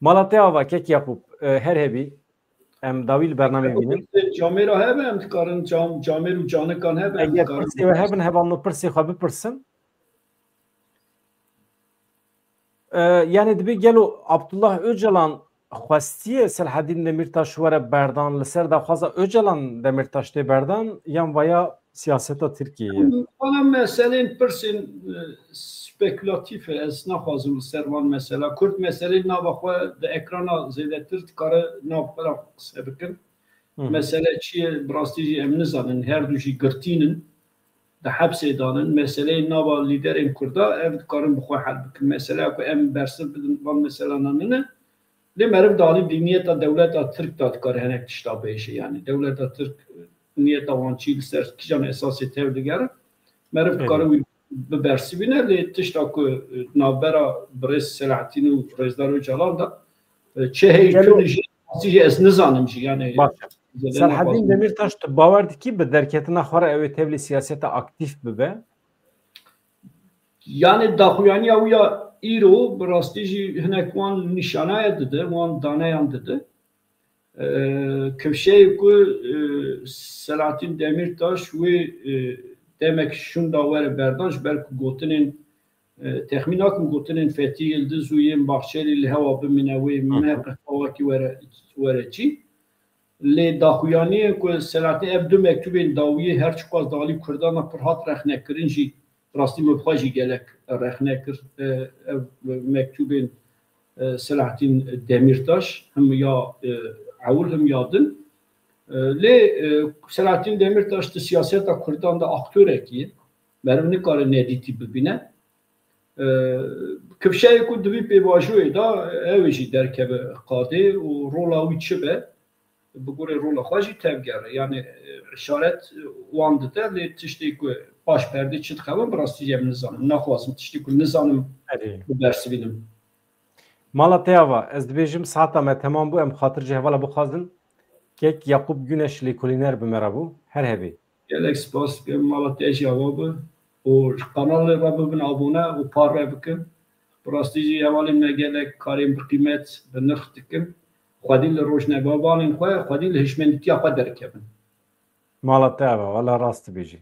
Mala te ava, kek Yakup, e, her hebî. Em dawî li bernameyê bînin. Camêra hebe em dikarin cam, camêr û canikan hebe em Eger dikarin. Pirsê we hebin, hevalno pirsê xwe bipirsin. E, yani dibê gelo Abdullah Öcalan xwestiye Selahaddin Demirtaş were berdan, li ser daxwaza Öcalan Demirtaş tê berdan, yan vaya siyaseta Tirkiyeyê ye? Bana meselên pirsên e, spekülatif e, ez naxwazim li ser van mesela. Kurd meselê nava xwe di ekrana zêdetir dikare nav xwe re qise bikin. Mesele çi ye? Bi rastî jî em nizanin. Her du jî girtîn in. Di hepsê danin. Meseleyên nava lîderên Kurda ev dikarin bi xwe hel bikin. Meseleya ku em bersiv bidin van meselana nine. Lê meriv dalî di niyeta dewleta Tirk de dikare hinek tişta bêje. Yani dewleta Tirk niyeta wan çî li ser kîjan esasê tev digere. Meriv dikare wî bibersivîne. Lê tişta ku navbera birêz Selahattin û Rêzdar Ocalan de e, çi heye tune jî Rastî jî ez nizanim jî yani. Baş. Selahaddin Demirtaş, tu bawer dikî bi derketina xwe re ew ê tevlî siyaseta aktîf bibe? Yani daxuyaniya wî ya îro bi rastî jî hinek wan nîşanaya dide, wan daneyan dide. Ee, kifşeyê ku e, Selahaddin Demirtaş wê e, demek şûnda were berdan ji ber ku gotinên E, texmîn nakim gotinên Fethî Yildiz û yên Bahçelî li hewa bimîne wê M H P xewakî were, were çî. Lê daxuyaniyên ku Selahattin ev du mektûbên dawiyê her çiqas dalî Kurdan re pir hat rexnekirin jî rastî min bi xwe jî gelek rexne kir. E, ev mektûbên e, Selahattin Demirtaş him ya e, ewil him ya din. E, lê e, Selahattin Demirtaş di siyaseta Kurdan de aktorekî ye. Meriv nikare nedîtî bibîne. E, kifşeyê ku di vî pêvajoyê de ew ê jî derkeve qadê û rola wî çi be, bi gorê rola xwe jî tevgere. Yani e, işaret wan dide, lê tiştê ku paş perdê çi dixebin, bi rastî em nizanim. Naxwazim tiştê ku nizanim bibersivînim. Mala te ava, ez dibêjim saeta me temam bû, em xatir ji hevala bixwazin. Kek Yakup Güneş lêkolîner bi me re bû. Her hebî. Gelek spas dikim, mala te jî ava bi. Û ji kanalê re bibin abone û parve bikin. Bi rastî jî hevalên me gelek karên bi qîmet, bi nirx dikin. Xwedî li rojnamevanên xwe, xwedî li hişmendîtiya xwe derkevin. Mala te ava, wela rast dibêjî.